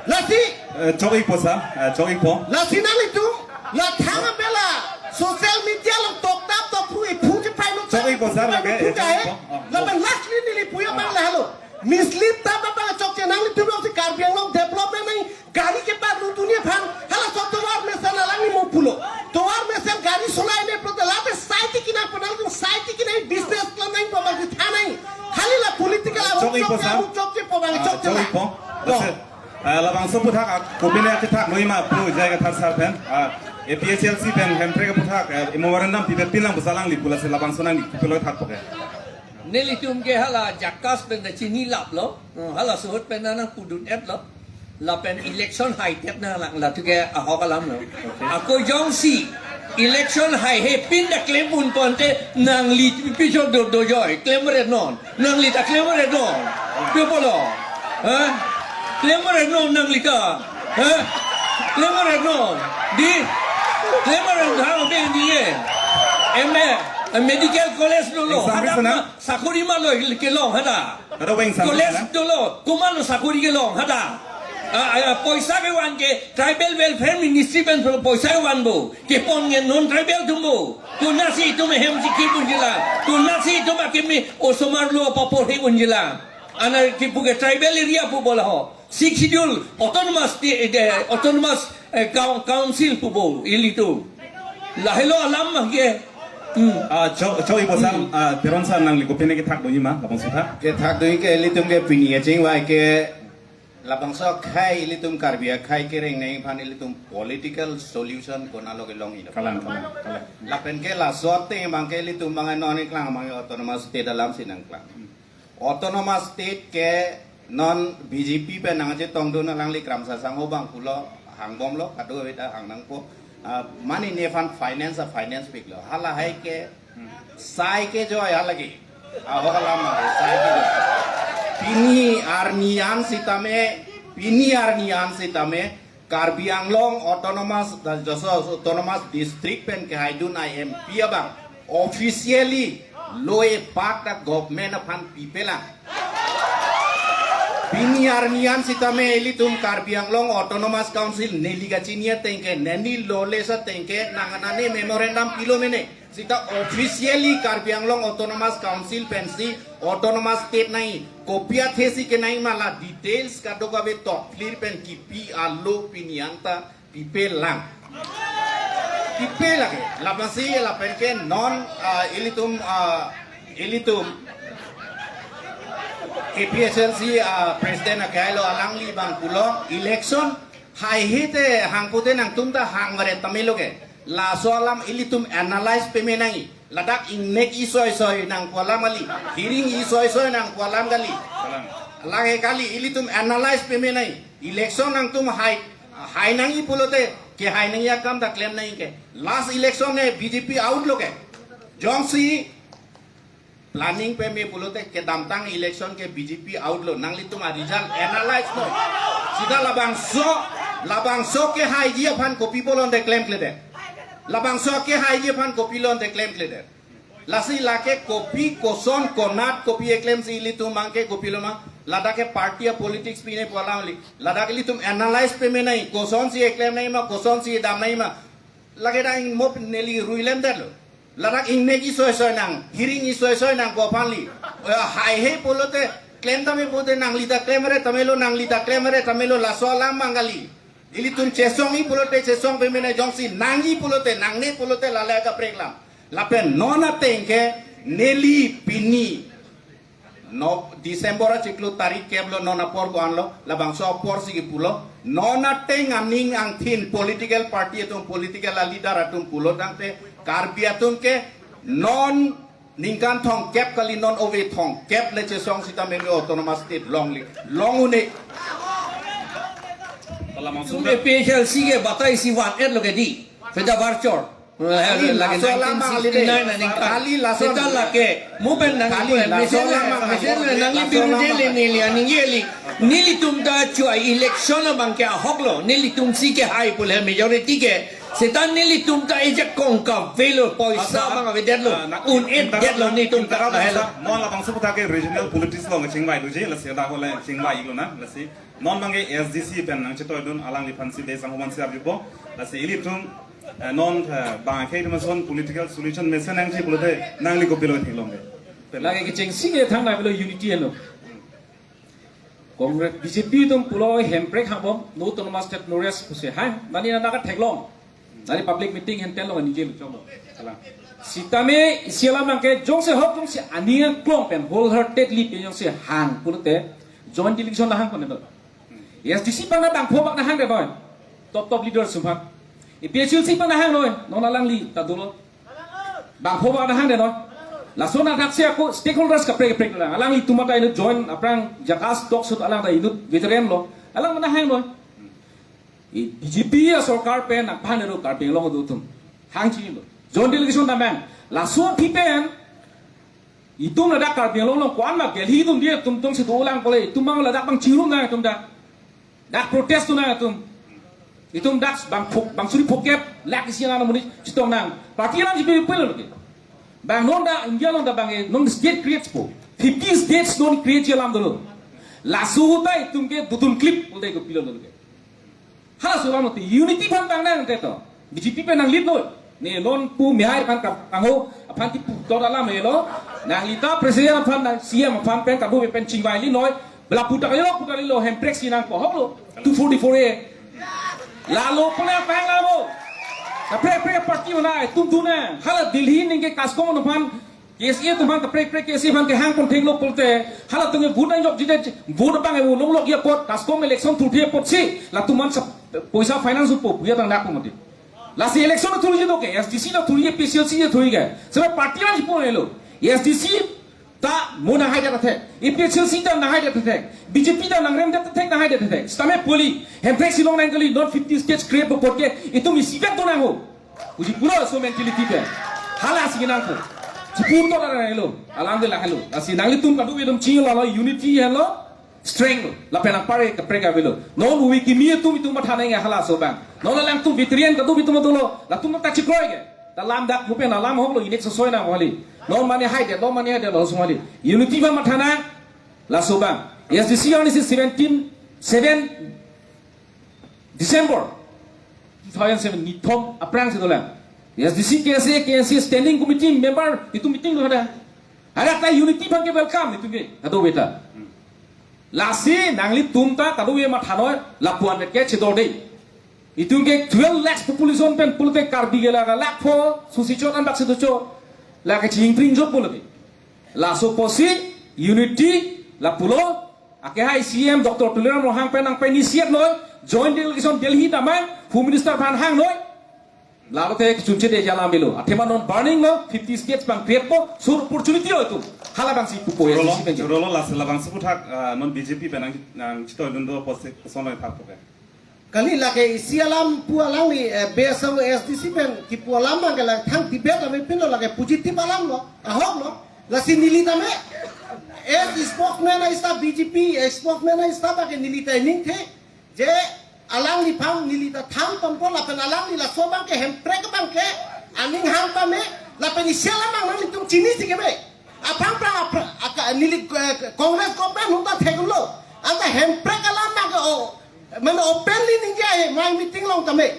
Lasi, Eh, chok-ikpo sir, eh, chok-ikpo. Lasi nanglitum, la thang abela, social media along toktap tokphu iphu chepai nuk. Chok-ikpo sir, lake, eh, chok-ikpo. Oh, lapen oh. Lastly neli pu abang lahelo. Mislead tap abang chokche, nanglitum alongsi Karbi Anglong development nang gari keparlu dunji aphan, halaso tovar mesen alangli mo pulo. Tovar mesen gari solai ne pulote lapen sai tikinang penang tum sai tikinang business plan nang pu abang thanai. Hali la political a Chok-ikpo, chok sir. Chok chok po bang Ah, chok chok-ikpo. To. That's it. Ah, labangso aphuthak, ah, kopine akethak noi ma pu jai kathar sir pen. Ah, A P H L C pen Hemprek aphuthak, ah, memorandum pipe pinlang pu alangli pu lasi labangso nangli pulo thakpo ke. Nelitum ke hala JACAS pen ta chinilaplo. Hmm, halaso ahut pen nangpudun-etlo. Lapen election haidet nang lang, latu ke ahok alamlo. Okay. Ako jongsi election haihe pin ta klem un ponte nangli pichot do dojoi, klemret non. Nangli ta klemret non. Pi pulo? Ha? Klemret non nangli ta. Ha? Klemret non. Di? Klemret non, ha, be di ye. M A, medical college dolo. Exam Hadak ri sana? Ma sakori ma lo kelong hadak. Hadak weng sang College sana? Dolo, komatlo sakori kelong hadak. Ah, ah, poisa kevan ke Tribal Welfare Ministry pen poisa kevanpo. Kepon ke non tribal atumpo. Konatsi itum ahem si kip unji lang. Konatsi itum akimi osomar lo paporhe unji lang. Ana kipu ke tribal area pu bola ho. Sixth Schedule, autonomous state, eh, autonomous, eh, coun-, council pu bo, ilitum. Lahelo alam ma ke. Hmm. Ah, chok, chok-ikpo sir, Hmm. ah, Teron sir nangli kopine kethak dunji ma, labangso aphuthak. Kethak dunji ke ilitum ke pini kachingvai ke labangso akhei ilitum Karbi akhei kereng nangji aphan ilitum political solution konatlo kelong ilo. Kalang, kalang, kalang. Lapen ke laso ateng abang ke ilitum abang non iklang abang autonomous state alamsi nangklang. Autonomous state ke non B J P pen nangchetongdun alangli Kramsa Sangho abang pulo hangbomlo, kado-kave ta hang nangpo. Ah, mane nephan finance a finance piklo. Halahei ke sai kejoi halake. Ahok alam ma sai kejoi. Pini arni an sitame, pini arni an sitame, Karbi Anglong Autonomous, joso Autonomous District pen kehaidun I M P abang officially lo-e pak ta government aphan pipelang. Pini arni an sitame ilitum Karbi Anglong Autonomous Council neli kachini ateng ke, neli lolesa ateng ke, nang nane memorandum pilo mene. Seta officially Karbi Anglong Autonomous Council pensi Autonomous State nangji, kopi athesi kenangji ma la details kadokave tokphlir pen kipi alo pini an ta pipelang. Pipe lake, labangsi lapen ke non, ah, ilitum, ah, ilitum A P H L C, ah, President akehai lo alangli abang pulo election haihe te hang pute nangtum ta hang varet tame lo ke. Laso alam ilitum analyze peme nangji. Ladak ingnek isoi soi nangpu alam kali. Hiring isoi soi nangpu alam kali. Kalang. Lake kali ilitum analyze peme nangji. Election nangtum hai, hai nangji pulote kehai nangji akam ta klem nangji ke. Last election ne B J P out lo ke. Jongsi planning peme pulote kedamtang election ke B J P out lo, nanglitum a result analyze noi. Seta labangso, labangso kehaiji aphan kopi pulote klemkledet. Labangso kehaiji aphan kopi pulote klemkledet. Lasi lake kopi koson konat kopi eklemsi ilitum abang ke kopilo ma. Ladak ke party a politics pine pu alam kali. Ladak ilitum analyze peme nangji, kosonsi eklem nangji ma, kosonsi edam nangji ma. Lake dang mo neli ruilemdetlo. Ladak ingnek isoi soi nang, hiring isoi soi nangpu aphanli. Eh, haihe pulote klem tame pute nangli ta klemre tame lo, nangli ta klemre tame lo, laso alam abang kali. Ilitum chesongji pulote chesong peme nangji, jongsi nangji pulote, nangne pulote lale kaprek alam. Lapen non ateng ke neli pini no December achiklo tarik kep lo, non apor ko-an lo, labangso aporsi kipulo, non ateng aning angthin political party atum, political leader atum pulo tangte Karbi atum ke non ningkan thomkep kali, non ove thomkep le chesong sitame me autonomous state longli, long un-e. Labangso Tum ta A P H L C ke batai isi vat-et lo ke di. Peda barchor. Kali, lake laso alam nineteen sixty-nine abang kali dei. Aningkan. Kali laso Seta lake, mo pen nang Kali, ipu, laso mesen alam abang mesen kali. Nangli Laso alam biruje le abang. Neli aningje li. Nelitum ta chuai election abang ke ahok lo. Nelitumsi kehai pu le majority ke. Seta nelitum ta ejakong kavelo, poisa Asa, abang avedetlo, ah, na-, un-edetlo, interrupt, netum ta interrupt lahelo. Asa, non labangso aputhak ke regional politics along chingvai doji, lasi dak hole chingvai iklo na, lasi non abangke S D C pen nangchetoidun alangliphan si de sang human si arjupo, lasi ilitum, eh, non, eh, bang akhei atum ason political solution mesen nangji pulote nangli kopilo theklongke. Lake kechengsi ke thangnai pulo unity henlo. Congress, B J P atum pulo hemprek hangbom, no autonomous state no rest pusi. Hai, mane na naga theklong. Nali public meeting hen tenlong ani jelu chonglo. Sitame isi alam abangke jongsi ahok jongsi aning aklong pen wholeheartedly pen jongsi hang pulote joint delegation nahang konedoi. S D C abang na bangpho abang nahangdedoi. Top top leaders atum aphan. A P H L C abang nahangnoi, non alangli ta dolo. Bangpho abang nahangdedoi. Laso nathaksi ako stakeholders kaprek kaprek lang. Alanglitum ta inut joint aphrang JACAS talks ahut alang ta inut veteran lo. Alang nahangdoi. I B J P asorkar pen nangphan ero Karbi Anglong atum hang chinilo. Joint delegation damnang. Laso aphi pen itum ladak Karbi Anglong along ko-an ma Delhi atum dia atum atum si dolang kole itum abang ladak abang chingrum nang itum dak. Dak protest tu nang itum. Itum dak bang phok, bang suri phokep, lak isi nang muni chetong nang. Party alam jipi pil lo ke. Bang non dak India along dak bang non state create po. Fifty states non create alam dolo. Laso ahut ta itum ke dutun clip pulote kopilo lo ke. Halaso alam te unity aphan bang nang te to. B J P pen nang lead noi. Ne non pu mehai aphan kap angho aphan ti pu to alam helo. Nangli ta president aphan nang C M aphan pen kadu pen chingvai li noi. Bela putak lo putak lo hemprek si nang pohok lo. Two forty-four A. Lalo pule apang lalo. Kaprek kaprek party mana itum duna. Hala Delhi ningke KASCOM aphan K S A atum aphan kaprek kaprek K S A aphan kehang pon thenglo pulote, halatum ke vote angjok jide, vote abang evo longlok ya apot, KASCOM election thurthe apotsi, latum aphan sap-, poisa finance upo, puya tang dak pon mati. Lasi election thurji do ke, S D C ta thurji, A P H L C ta thurji ke. Sebe party alam jipo helo. S D C ta mo nanghaidet athek, A P H L C ta nanghaidet athek, B J P ta nangremdet athek, nanghaidet athek. Sitame poli, hemprek si long nang kali, not fifty states create apot ke, itum isi vek do nang ho. Uji pura so mentality pen. Hala si nang ko. Jipu to la helo. Alam de la helo. Lasi nanglitum kadu itum ching lo lo unity helo. Strength lo. Lapen apare kaprek avelo. Non uwi kimi itum itum matha nang halaso abang. Non alangtum veteran kadu itum dolo. Latum ta chikroi ke. Ta lam dak mupen alam hok lo inek sosoi nang wali. Non mane haidet, non mane haidet lo sumali. Unity abang matha nang. Laso abang. S D C ani si seventeen, seven December two thousand seven nithom aphrang si dolang. S D C, K S A, K N C standing committee member itum meeting lo ada. Ada ta unity abang ke welcome itum ke kadokave ta. Lasi nanglitum ta kadokave matha noi lapuan ke chedor de. Itum ke twelve lakhs population pen pulote Karbi ke la lakh pho susi chot an bak si do chot. La ke chingpring jok pulote. Laso apotsi unity lapulo. Akehai C M Doctor Tuliram Ronghang pen nangpa-initiate noi, joint delegation Delhi damnang, Home Minister aphan hangnoi. Lalo te kechunche de jala milo. Athema non burning lo, fifty states abang create po, so opportunity lo itum. Hala abang si pupo ya, Rolo, C C pen je. Rolo lasi labangso aputhak, ah, non B J P pen nang, nangchetoidun do apotsi kosonlo thap po ke. Kali lake isi alam pu alangli, eh, base S D C pen kipu alam abang ke la thang debate ave pin lo lake positive alam lo, ahok lo. Lasi neli tame, eh, spokesman a staff B J P, eh, spokesman a staff abang ke neli ta ningthe, je alangliphan neli ta than ponpo lapen alangli laso abang ke hemprek abang ke aning hang tame, lapen isi alam abang nanglitum chinisi ke be. Aphrang phrang aphrang, aka, neli, eh, Congress government ahut ta theklonglo. Anta hemprek alam abang ke o, mane openly ningje ai mai meeting along tame.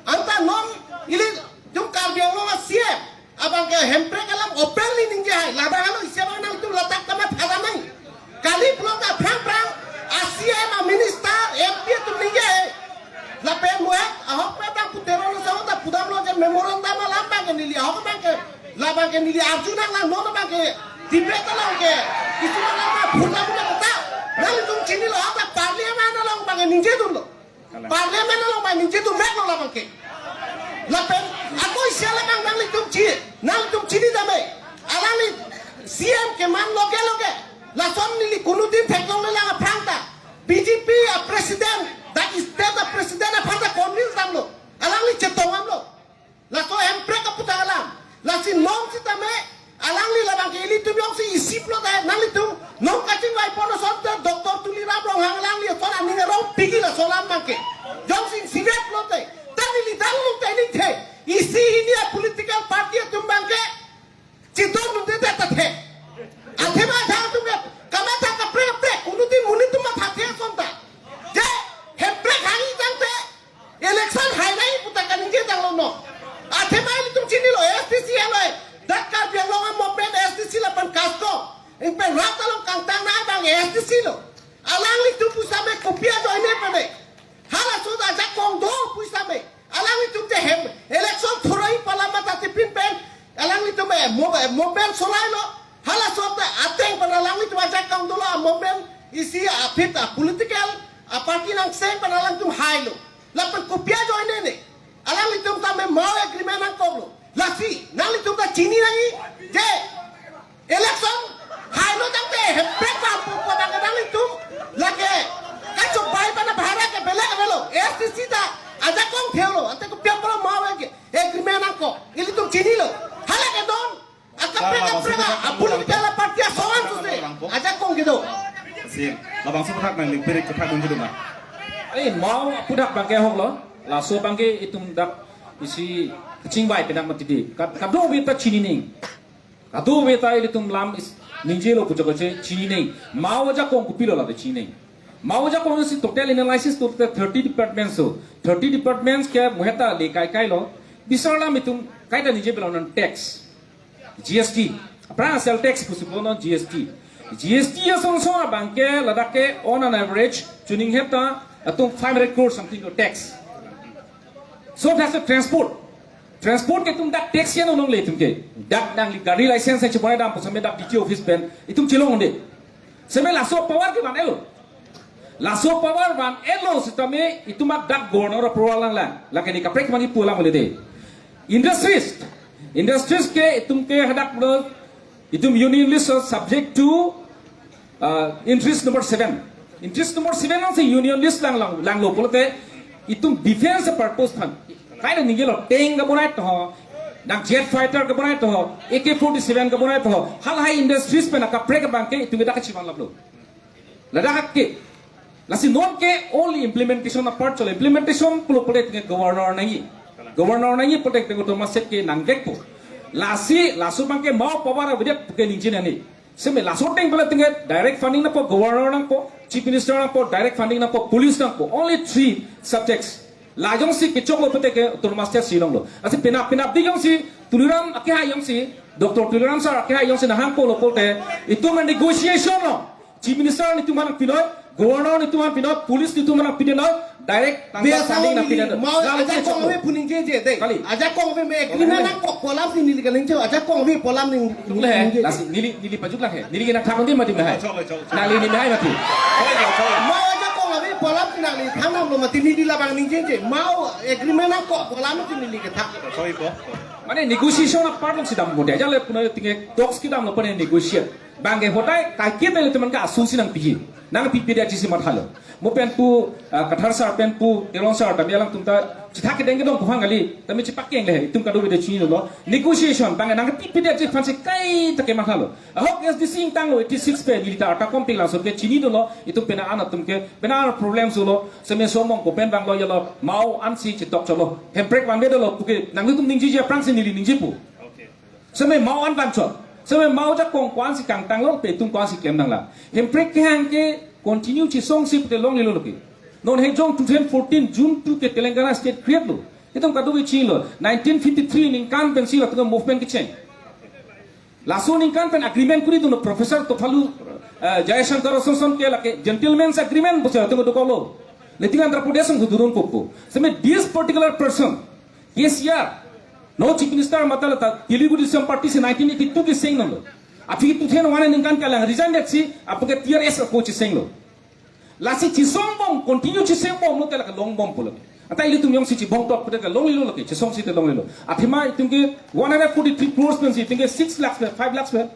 Anta non ilitum Karbi Anglong a C M abang ke hemprek alam openly ningje ai. Labang alo isi abang nangtum ladak tame thadam nang. Kali pulote aphrang phrang a C M a minister M P atum ningje ai. Lapen muhet ahok pen abang putero lo sa ta pudam lo je memorandum alam abang ke neli ahok abang ke labang ke neli arju nang lang non abang ke debate along ke isu alam abang pudam lo ta. Nanglitum chinilo ahok ta parliament along abang ke ningjedunlo. Parliament along abang ningjedun vek lo labang ke. Lapen ako isi alam abang nanglitum chi, nanglitum chini tame. Alangli C M keman loge loge. Lason neli konudin theklongle lang aphrang ta. B J P a president, dak state a president aphan ta convince damlo. Alangli chetong damlo. Laso hemprek aputhak alam. Lasi non sitame, alangli labang ke ilitum jongsi isi pulote, nanglitum, non kachingvai pon ason te, Doctor Tuliram Ronghang alangli ason aning arong pigi laso alam abang ke. Jongsi isi vek pulote, ta neli dang lung te ningthe Pen rat along kangtang na abang A S D C lo. Alanglitum pusitame kopi ajoine pene. Halaso ta ajakong do pusitame. Alanglitum te hem election thuroi pu alam mata tipin pen. Alanglitum eh mo eh movement solai lo. Halaso ta ateng pen alanglitum ajakong dolo a movement isi aphi ta political a party nangseng pen alanglitum hai lo. Lapen kopi ajoine ne. Alanglitum tame Mao agreement nangkok lo. Lasi nanglitum ta chini nangji. Je election hai lo tangte hemprek bang pu pu abang nanglitum lake kachobai pen abhara ke belek avelo. A S D C ta ajakong thelo. Ante kopi apot Mao ke agreement nangkok. Ilitum chini lo. Hala ke don. Akaprek kaprek a political party ason suse ajakong kedo. Sim, labangso aphuthak nangli pirik aphuthak dun kedo ma? Eh, Mao aphuthak abangke ahok lo. Laso abangke itum dak isi chingvai pen dak mati di. Kad-, kadokave ta chini ning. Kadokave ta ilitum lam is ningjelo pu chokche chini ning. Mao ajakong kopilo lade chini ning. Mao ajakong si total analysis to thirty departments so. Thirty departments ke muheta le kai kai lo. Bisar lam itum kaita ningje belong non tax. G S T. Aphrang sales tax pusi pulo non G S T. G S T asong song abangke ladak ke on an average chuning heta atum five hundred crore something to tax. So that's the transport. Transport ke itum dak tax ya nonong le itum ke. Dak nangli gari license hai chubonai dam pusitame dak D T O office pen itum chelong unde. Seme laso power ke van-etlo. Laso power van-etlo sitame itum dak governor approval lang lang. Lake ne kaprek mani pu lang le de. Industries. Industries ke itum ke hadak lo itum union list subject to uh, interest number seven. Interest number seven nang si union list lang lang langlo pulote itum defense purpose aphan. Kaina ningjelo tank kabonai to, nang jet fighter kabonai to, A K forty-seven kabonai to. Hal hai industries pen akaprek abangke itum dak kachivan laplo. Ladak ke. Lasi non ke only implementation apart cholo. Implementation pulo pulote governor nangji. Governor nangji pulote autonomous state ke nangvekpo. Lasi laso abangke Mao power avedet ke ningje nani. Seme laso ateng pulote direct funding nangpo, governor nangpo, chief minister nangpo, direct funding nangpo, police nangpo. Only three subjects. La jongsi kechoklo pulote ke autonomous state si longlo. Lasi penap penapdi jongsi Tuliram akehai jongsi, Doctor Tuliram sir akehai jongsi nahangpo lo pulote itum negotiation lo. Chief Minister netum aphan pinoi, Governor netum aphan pinoi, Police netum aphan pinoi, direct tangka Biasa tanding na neli pinoi. Mau Lalu ajakong kechoklo. Ave pu ningjeje dei. Kali. Ajakong ave me agreement Kali. Nangkok pu alam si neli kaningje, ajakong ave pu alam ning Tuk le he, ningjeje. Lasi neli, neli pajuk lang he. Neli kena thang di mati me hai. Chok, chok, chok. Nangli ni me hai mati. Chok, chok, chok. Mau ajakong ave pu alam si nangli thangnamlo mati neli labang ningjeje. Mau agreement nangkok pu alam si neli kethang. Chok, chok. Mane negotiation apart lo si dam mode. Aja le punoi tingke talks kedamlo pune negotiate. Bangke hodai kaiketa le teman ka asu si nangpiji. Nangpipedet si mathalo. Mo pen pu, ah, Kathar sir pen pu, Teron sir, tame alangtum ta chithak kedeng kedong pu hang kali, tame chipak keng le, itum kadokave chinilo. Negotiation, bangke nangpipedet aphan si kaita ke mathalo. Ahok S D C ingtanglo, eighty six pen, neli ta arta kompi langsor ke chinilo, itum pena an atum ke, pena an problem sulo, seme somong ko pen banglo yalo, mau an si chitok cholo. Hemprek vanve dolo, puke, nanglitum ningjeji aphrang si neli ningje pu. Okay. Seme mau an vangchot. Seme mau ajakong ko-an si kangtanglo, pe itum ko-an si klem nanglang. Hemprek kehang ke continue chesong si pute longlelo lo ke. Non hejong two thousand fourteen June two ke Telangana state create lo. Itum kadokave chilo. Nineteen fifty-three ningkan pen si latum movement kecheng. Laso ningkan pen agreement kuri dun Professor Topalu, eh, Jayashankar Sonson ke lake gentleman's agreement pusi latum dokoklo. Leting Andhra Pradesh ang dudun popo. Seme this particular person K C R, no Chief Minister matala ta Telugu Desam Party si nineteen eighty-two ke seng nanglo. Aphi two thousand one ningkan kalang resign det si, apuke T R S ako chesenglo. Lasi chesongbom, continue chesongbom lo te lake longbom pulo. Anta ilitum jongsi chibongtop pute ke longlelo lake, chesong si te longlelo. Athema itum ke one hundred forty-three crores pen si, itum ke six lakhs pen, five lakhs pen.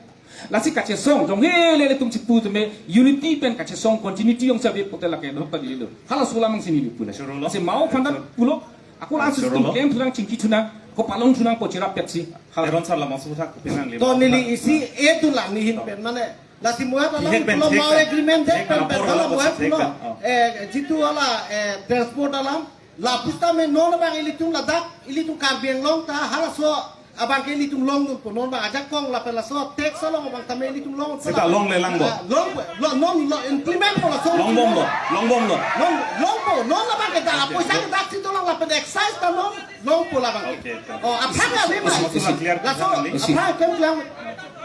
Lasi kachesong, jong hele le itum chipu tame, unity pen kachesong, continuity jongsi ave pute lake, dhok ta dililo. Hala sola mang sini dipu le. Chorolo. Lasi mau phandan pulo, ako langsung Chorolo. Itum claim thunang, chingki thunang, ko palong thunang, ko chirap pet si. Hala. Teron sir labangso aphuthak penang le. To neli isi e tu lang ni hin pen mane. Lasi muat alam Thek pen, pulo thek mau pen. Agreement Thek thek pen pen pen pen hala hala muat thek pulo. Pen. Oh. Eh, jitu hala, eh, transport alam. Lapusta me non abang ilitum ladak, ilitum Karbi Anglong ta, halaso abang ke ilitum longdun po non abang ajakong lapen laso tax along abang tame ilitum long po Sita la. Long le lang bo. Ah, long po, long, non, long, implement po laso. Longbomlo, longbomlo. Non, long po, non abang ke da, Oke. Poisa ke dak si tolong lapen excise ta non, long po labang. Oke, oke. Oh, aphan ave ma. Isi, isi. Clear Laso, kami. Isi. Aphan kem lang.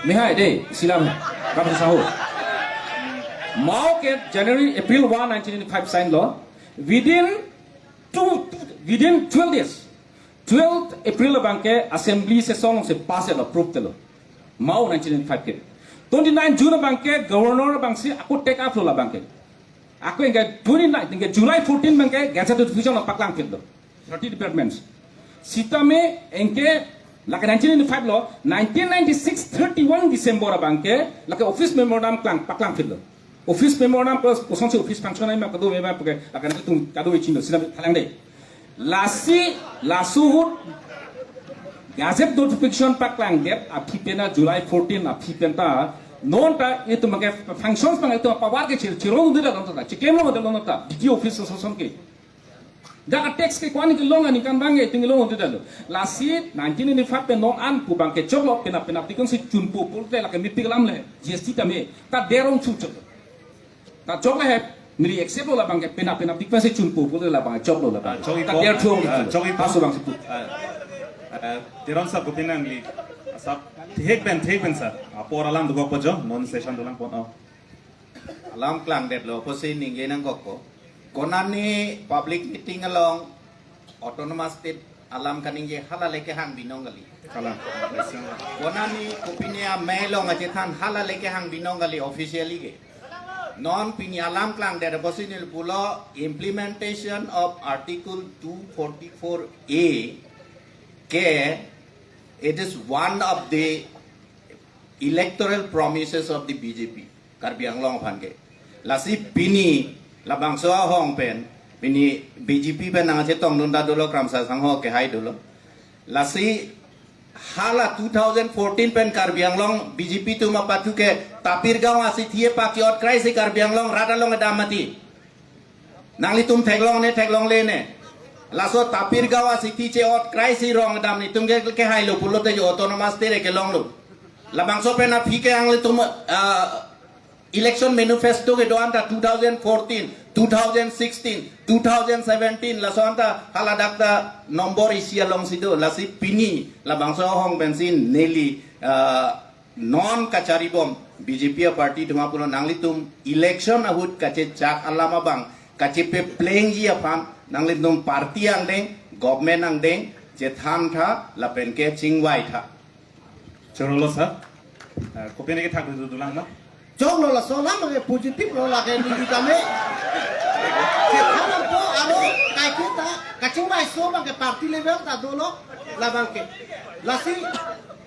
Mehai de, silam. Kapasa ho. Mao ke January, April one, nineteen ninety-five sign lo. Within two, within twelve days, twelfth April abangke assembly session se pass lo, approve lo. Mao nineteen ninety-five ke. Twenty-nine June abangke governor abangsi ako take up lo labangke. Ako hingke twenty-nine, hingke July fourteen abangke gazette notification lo paklang phit lo. Thirty departments. Sitame hingke lake nineteen ninety-five lo, nineteen ninety-six thirty-one December abangke lake office memorandum klang, paklang phit lo. Office memorandum plus kosonsi office function ai ma kado me ba puke, lake nangtum kado-i chini lo, sitame thalang dei. Lasi, laso ahut gazette notification paklangdet aphi pen a July fourteen aphi pen ta, non ta itum ke functions abang itum power ke chir-, chirong dida non ta, chiklem long dida non ta, D T office sosonke. Dak a tax ke ko-an kelong aningkan abangke itum kelong dida lo. Lasi nineteen ninety-five pen non an pu abangke choklo, penap penapdik si chunpo pulote lake mepik alam le, G S T tame ta derong chu choklo. Ta choklo he, neli accept lo labangke, penap penapdik pensi chunpo pulote labang choklo labang. Ah, choklo. Ta derthong, ah, choklo. Pasu abangsi pu. Ah, ah, Teron sir, kopinangli, sir, thek pen, thek pen sir. Apor alam dokokpo jo, non session dolang pon, oh. Alam klangdetlo pusi ningje nangkokpo. Konatne public meeting along autonomous state alam kaningje hala le kehang binong kali. Kalang. Konatne kopine amei along achethan hala le kehang binong kali officially ke. Non pini alam klangdet pusi neli pulo implementation of Article two forty-four A ke, it is one of the electoral promises of the B J P, Karbi Anglong aphan ke. Lasi pini labangso ahong pen, pini B J P pen nangchetongdun ta dolo, Kramsa Sangho kehai dolo. Lasi hala two thousand fourteen pen Karbi Anglong B J P atum apathu ke Tapir Gaon asithi epak ke-ot krai si Karbi Anglong rat along kedam mati. Nanglitum theklongne, theklonglene. Laso Tapir Gaon asithi che-ot krai si rong kedam, netum ke, kehai lo pulote jo autonomous state kelong lo. Labangso pen aphi ke nanglitum, ah, election manifesto kedo-an ta two thousand fourteen, two thousand sixteen, two thousand seventeen, laso anta haladak ta nombor isi alongsi do, lasi pini labangso ahong pensi neli, ah, non kacharibom B J P aparty atum aphan pulo, nanglitum election ahut kachechak alam abang kachepeplengji aphan nanglitum party angdeng, government angdeng chethantha lapen ke chingvaitha. Chorolo sir. Eh, kopine kethak dudulang ma? Choklo, laso alam ke positive lo lake neli tame. Chethan po aro kaiketa kachingvaiso abangke party level ta dolo labangke. Lasi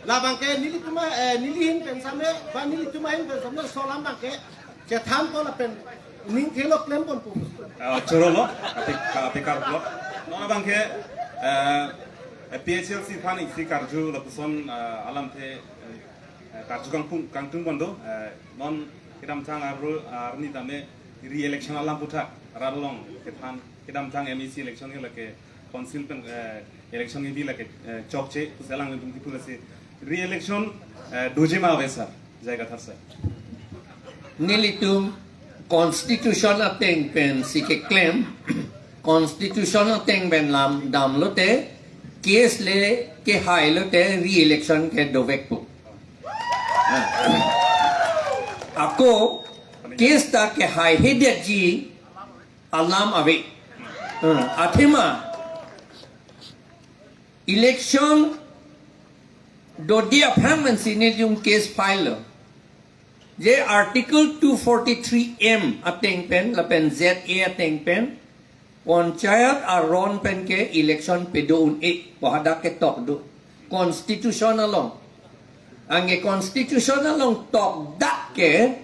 labangke nelitum a, eh, neli ahin pen same, ba nelitum ahin pen same laso alam abangke chethanpo lapen ning thelo klemponpo. Ah, chorolo, apik, apik karlo. Non abangke, eh, P H L C aphan isi karju lapuson, eh, alamthe, eh, karju kangtung, kangtungpon do, eh, non kedamtang arlo, arni tame re-election alam aphuthak rat along kethan, kedamtang M A C election ke lake council pen, eh, election ke bi lake, eh, chokche, pusi alanglitum kipu lasi re-election, eh, doji ma ave sir, J I Kathar sir? Nelitum constitution ateng pensi keklem, constitution ateng pen lam damlote, case le kehailote re-election ke dovekpo. Ako case ta kehaihedetji alam ave. Hmm, athema election dodi aphrang pensi nelitum case file lo. Je Article two forty-three M ateng pen lapen Z A ateng pen panchayat aron pen ke election pado un-e pu hadak ketok do. Constitution along. Anke constitution along tokdak ke,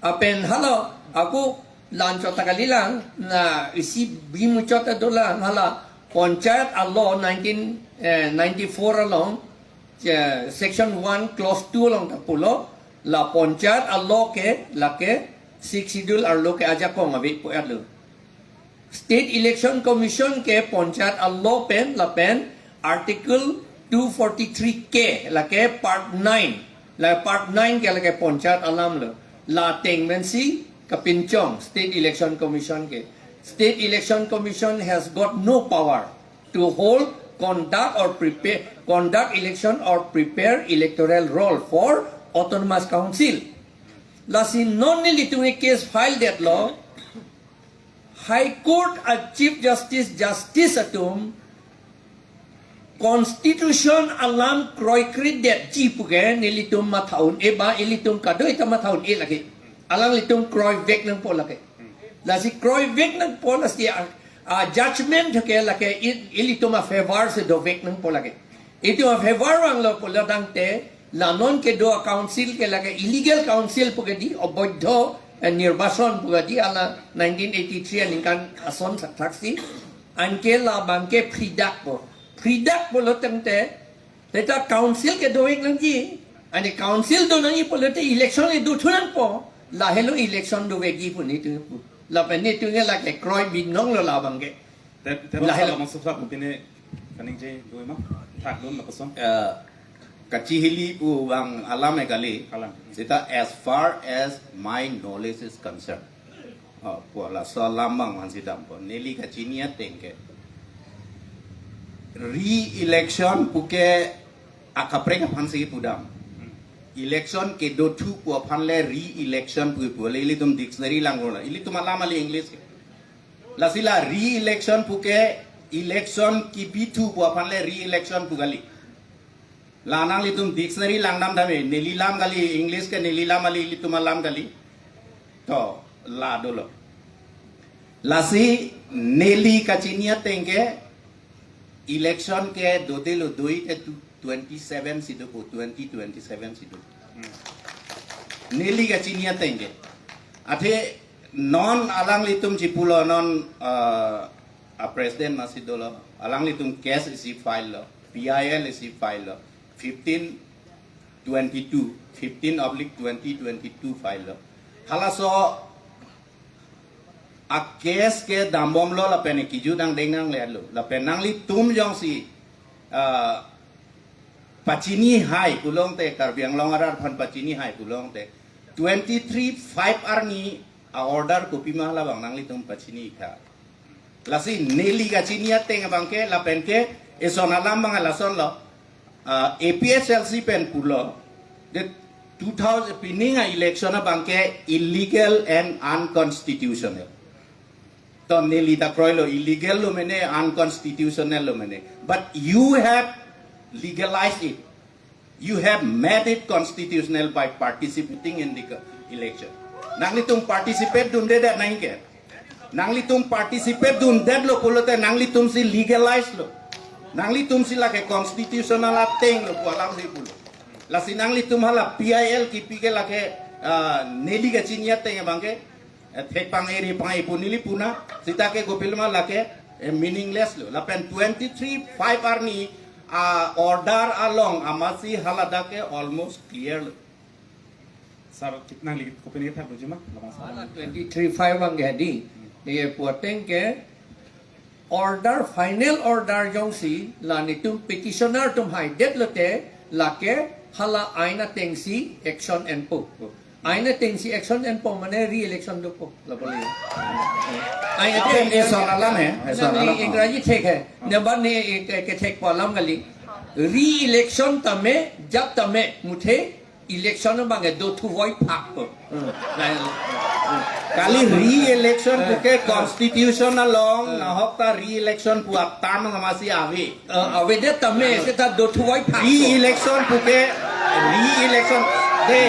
apen hala ako la-anchot ta kalilang, na isi bimuchot ta dolang, hala panchayat a-law nineteen, eh, ninety-four along, eh, section one clause two along ta pulo, la panchayat a-law ke lake sixth schedule arlo ke ajakong ave pu-et lo. State Election Commission ke panchayat a-law pen lapen Article two forty-three K lake part nine, la part nine ke lake panchayat alam lo. La ateng pensi kapinchong State Election Commission ke. State Election Commission has got no power to hold, conduct or prepare, conduct election or prepare electoral roll for autonomous council. Lasi non nelitum ke case file detlo, High Court a Chief Justice, Justice atum Constitution alam kroikre detji puke nelitum matha un-e ba, ilitum kadoi ta matha un-e lake. Alanglitum kroivek nangpo lake. Lasi kroivek nangpo, lasi a, a judgment ke lake i-, ilitum a favor si dovek nangpo lake. Itum a favor vanglo pulo tangte, la non kedo a council ke lake illegal council puke di, oboidho, eh, nirbachon puke di, hala nineteen eighty-three aningkan ason sakthaksi, anke labang ke phridakpo. Phridakpo lo tangte, te ta council ke dovek nangji, ani council do nangji pulote election ke dothu nangpo, lahelo election dovekji pu nelitum pu. Lapen nelitum ke lake kroi binong lo labang ke. Te, te Lahelo. Sala masuk sa putine kaningje doi ma? Thak dun lapuson. Eh, kachihili pu bang alam e kali. Alam. Seta as far as my knowledge is concerned. Oh, pu laso alam bang man si dampo. Neli kachini ateng ke, re-election puke akaprek aphan si pudam. Election kedothu pu aphan le re-election pu pu le, ilitum dictionary langlo. Ilitum alam ali English ke. Lasi la re-election puke election kebithu pu aphan le re-election pu kali. La nanglitum dictionary langdam tame, neli lam kali, English ke neli lam ali, ilitum alam kali. To, la dolo. Lasi neli kachini ateng ke election ke dodelo, doi te tu-, twenty-seven si dopo, twenty twenty-seven si do. Neli kachini ateng ke. Athe non alanglitum chipulo non, eh, a president masi dolo. Alanglitum case isi file lo, P I L isi file lo, fifteen twenty-two, fifteen oblique twenty twenty-two file lo. Halaso a case ke dambomlo lapen kejut angdeng nanglelo. Lapen nanglitum jongsi, ah, pachini hai pulote, Karbi Anglong arat aphan pachini hai pulote, twenty-three five arni a order kopima halabang nanglitum pachini tha. Lasi neli kachini ateng abang ke, lapen ke eson alam bang lason lo, ah, A P H L C pen pulo, the two thousand pining a election abang ke illegal and unconstitutional. To neli ta kroilo, illegal lo mene, unconstitutional lo mene. But you have legalized it. You have made it constitutional by participating in the co-, election. Nanglitum participate dunde det nangke. Nanglitum participate dundetlo pulote nanglitum si legalize lo. Nanglitum si lake constitutional ateng lo pu alam si pulo. Lasi nanglitum hala P I L kipi ke lake, ah, neli kachini ateng abang ke, eh, thek pang eri pang ipu neli puna, seta ke kopiloma lake, eh, meaningless lo. Lapen twenty-three five arni, ah, order along amatsi haladak ke almost clear lo. Sir, kitna lagi kopine thak lo jima, labang sa. Hala twenty-three five abang ke di. Ye pu ateng ke order, final order jongsi la nelitum petitioner atum haidet lote, lake hala ain atengsi action enpo. Ain atengsi action enpo mane re-election dopo. Lapu le. Ain ateng, eson alam hai, eson alam. Ingraji thek hai. Neba ne ke, kethek pu alam kali. Re-election tame, jat tame, muthe election abang ke dothu voiphak po. Hmm. Kali re-election puke constitution along, nahok ta re-election pu atan amatsi ave. Eh, avedet tame, seta dothu voiphak po. Re-election puke, re-election. De,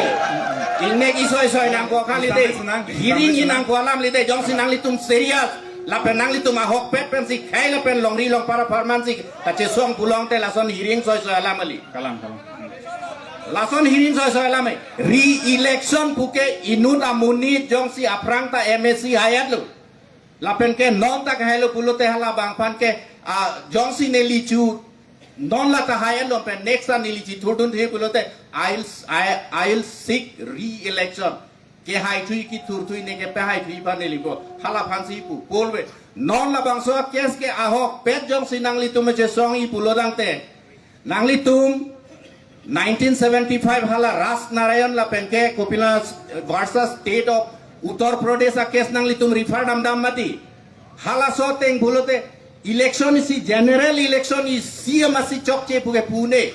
ingnek isoi soi nangkok kali de. Hearing inangkok alam li de, jongsi nanglitum serious. Lapen nanglitum ahokpet pensi khei lapen longri longpar apharman si kachesong pulote lason hearing soi soi alam kali. Kalang, kalang. Lason hearing soi soi alam hai. Re-election puke inut amonit jongsi aphrang ta M A C hai-etlo. Lapen ke non ta kahailo pulote halabang aphan ke, ah, jongsi neli chu non la ta hai-etlo pen next ta neli chethurdun the pulote, I'll, I, I'll seek re-election. Kehaithui kethurthui ne kepahaithui aphan neli pu. Halaphan si pu. Pulve. Non labangso case ke ahokpet jongsi nanglitum chesongji pulo tangte, nanglitum nineteen seventy-five hala Ras Narayan lapen ke kopilo versus State of Uttar Pradesh a case nanglitum refer damdam mati. Halaso ateng pulote election isi, general election isi amatsi chokche puke pune.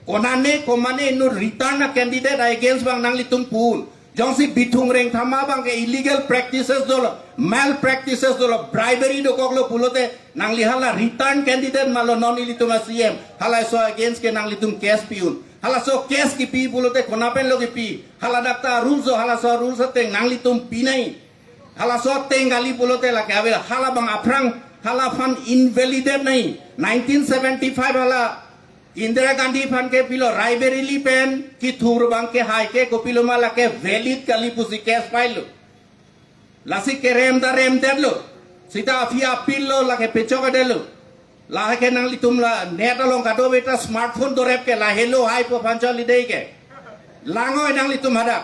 Konane komane inut return a candidate against abang nanglitum pu un. Jongsi Bithung Rengthama abang ke illegal practices dolo, malpractices dolo, bribery dokoklo pulote nangli hala return candidate ma lo, non ilitum a-C M, halaso against ke nanglitum case pi-un. Halaso case kipi pulote kona pen lo kipi? Hala dak ta rules do, halaso rules ateng nanglitum pinai. Halaso ateng kali pulote lake ave, halabang aphrang, halaphan invalidate nai. Nineteen seventy-five hala Indira Gandhi aphan ke pilo, Rae Bareli pen kethur abang ke hai ke kopilo ma lake valid kali pusi case file lo. Lasi kerem ta remdetlo. Sita aphi appeal lo, lake pechok adelo. Lake nanglitum la net along kadokave ta smartphone dorep ke la helo hai pu aphan choli dei ke. Langoi nanglitum hadak.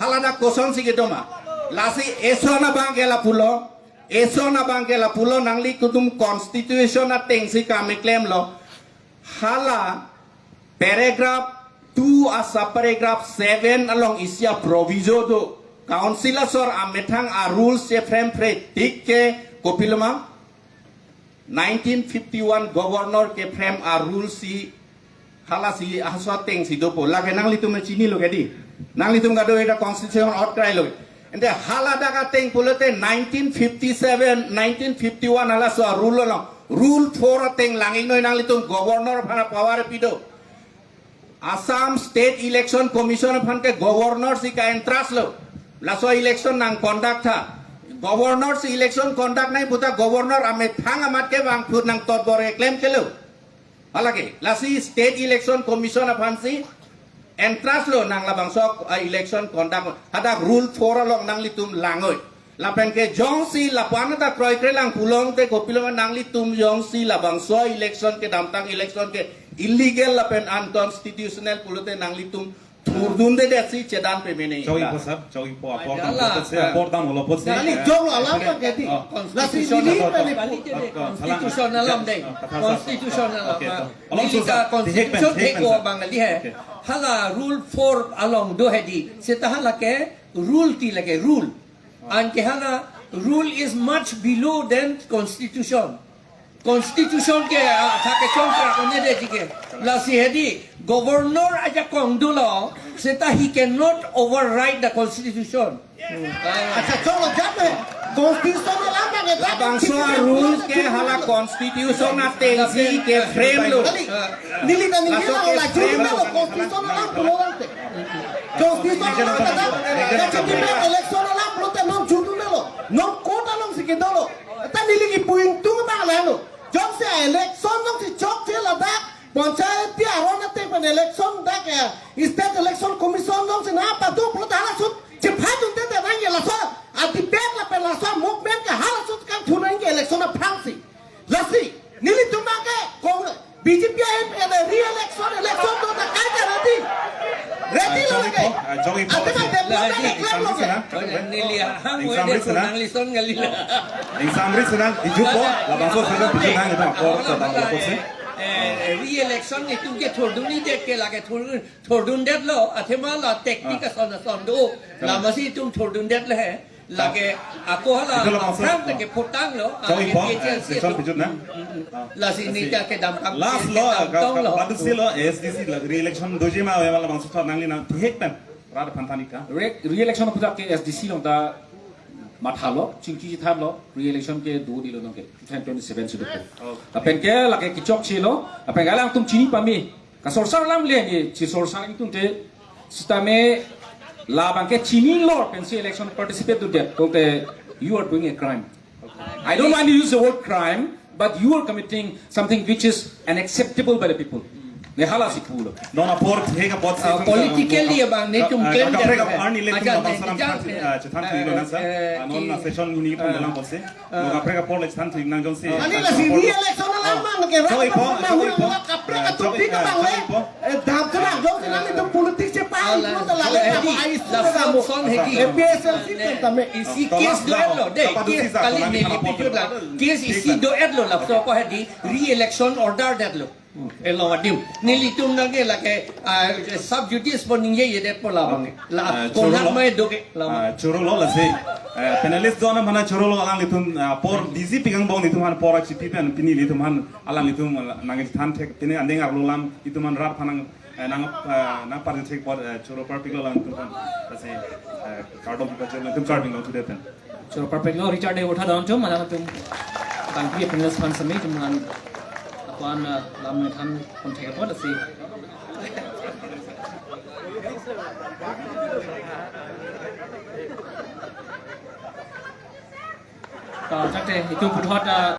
Hala dak kosonsi kedo ma? Lasi eson abang ke lapulo. Eson abang ke lapulo, nanglitum constitution atengsi kam klemlo. Hala paragraph two a sub paragraph seven along isi a-proviso do. Council asor amethang a-rules chefremphre tik ke kopilo ma? Nineteen fifty-one governor keframe a-rules si, halasi halaso atengsi dopo. Lake nanglitum chinilo ke dei. Nanglitum kadokave ta constitution ot krailo. Ante hala dak ateng pulote nineteen fifty-seven, nineteen fifty-one halaso a-rule lo. Rule four ateng lang-iknoi nanglitum, governor aphan power pi do. Assam State Election Commission aphan ke governor si ka-entrust lo. Laso election nang conduct tha. Governor si election conduct nai puta governor amethang amat kevang phut nangtotbor keklem kelo. Halake, lasi State Election Commission aphansi entrust lo nang labangso a-election conduct. Hadak rule four along nanglitum langoi. Lapen ke jongsi lapu-an ta kroikre lang pulote kopilo ma, nanglitum jongsi labangso election kedamtang election ke illegal lapen unconstitutional pulote nanglitum thurdundedetsi chedan pemene. Chok-ikpo sir, chok-ikpo, apor dam, apor dam holo apotsi. Kali jok alam abang ke dei. Oh. Lasi constitution neli alam, pen kali dei, ah, constitution alam dei. Ah, kata sir. Constitution alam. Okay, ah. Along neli susah. Constitution thek pen, thek pen, thek-o sir. Abang kali he. Okay. Hala rule four along do he dei. Seta halake rule ti lake rule. Anke hala rule is much below than constitution. Constitution ke, ah, athak kechongkrak un-edetji ke. Lasi he dei, governor ajakong dolo, seta he cannot override the constitution. Accha, choklo jat he. Constitution alam abang ke jat. Labangso a-rules ke hala constitution atengsi keframe lo. Kali, neli ta ningje, laso la, la keframe judul lo, lo. Constitution alam pulo tangte. Constitution alam ta, ya, jadi election alam pulote non judul lo. Non court alongsi kedolo. Ta neli kipu ingtung abang lalo. Jongsi election jongsi chokche ladak, panchayati aron ateng pen election dak, eh, State Election Commission jongsi nangpado pulote halaso chephatunte te nangji, laso a-debate lapen laso movement ke halaso kangthu nangji election aphrangsi. Lasi nelitum abang ke Congress, B J P ahin, eh, re-election, election do ta kai ta ready. Ready lo lake. Ah, jok-ikpo, ah, jok-ikpo. Ante ma development, ah, ready, klem lo ke. Neli hang, ingsamri wede senang. Nang lison ngali la. Ingsamri senang, ijupo, labangso senang, bijunang itu apor, sedang lapor si. Eh, re-election itum ke thurdundedet ke lake thur-, thurdundetlo, athema la tactic, ah, ason ason do. Lama si itum thurdundet le he. Lake ako hala itu labangso, aphrang, ah, lake photang lo, ah, jok-ikpo, P H L C eh, session itu. Bijut na. Mm, mm. Ah, lasi neli ta kedam kam, last lo, kedam ka, tong ka, lo. Padu si lo, A S D C la, re-election doji ma, ya, labangso thor nangli nang thek pen rat aphan than-ik tha. Re-, re-election puthak ke A S D C along ta mathalo, chingki chithatlo, re-election ke do dilo nong ke, twenty twenty-seven si do. Oh. Lapen ke lake kechokche lo, lapen ke alangtum chini pame. Kasorsar alam le neli, chisorsar ingtungte, sitame labang ke chinilo pensi election participate dundet, tangte you are doing a crime. I don't want to use the word crime, but you are committing something which is unacceptable by the people. Ne halasi pulo. Non apor thek apotsi, ah, politically abang netum ka, claim ka, kaprek det apor ni le. Aja tum ne, bangsaram jang, chethan, eh, ah, chethan eh, tu ilo na sa. Eh, ah, non ki, na session ni pon, ah, dalam apotsi. Ah. Non kaprek apor le chethan tu nang jongsi. Kali lasi re-election alam abang ke, ah, jok-ikpo, rat jok-ikpo, kaprek ah, atum jok-ik, pik ah, abang le. Jok-ikpo. Eh, dam kena jongsi nanglitum politics chepai, ah, lo ta lale, eh, tamo di, ais la ta son, tamo son he di. A P H L C, eh, tame. Isi case do-etlo, dei, case kali neli pijut la. Case isi do-etlo, laso apo he di, re-election order detlo. Elo adim. Nelitum nangke lake, ah, sub judice pu ningjejedetpo labang. La, ah, konat choro lo. Mai do ke labang. Ah, choro lo lasi. Eh, panelist do-an aphan choro lo, alanglitum, ah, apor disi pigang bong nelitum aphan apor chipi pen pini nelitum aphan alanglitum nangchethan thek pini andeng arlo alam itum aphan rat aphan nang Eh, nang, eh, nangparjuthe apot, eh, choro parpiklo alangtum aphan. Lasi, eh, kardom pajir alangtum kardom lo today pen. Choro parpiklo Richard Debbarma don atum, alangtum tangpi panelist aphan semi atum aphan, aphan, eh, lam than pon thek apot lasi. Ta, thakte, itum puthot, eh,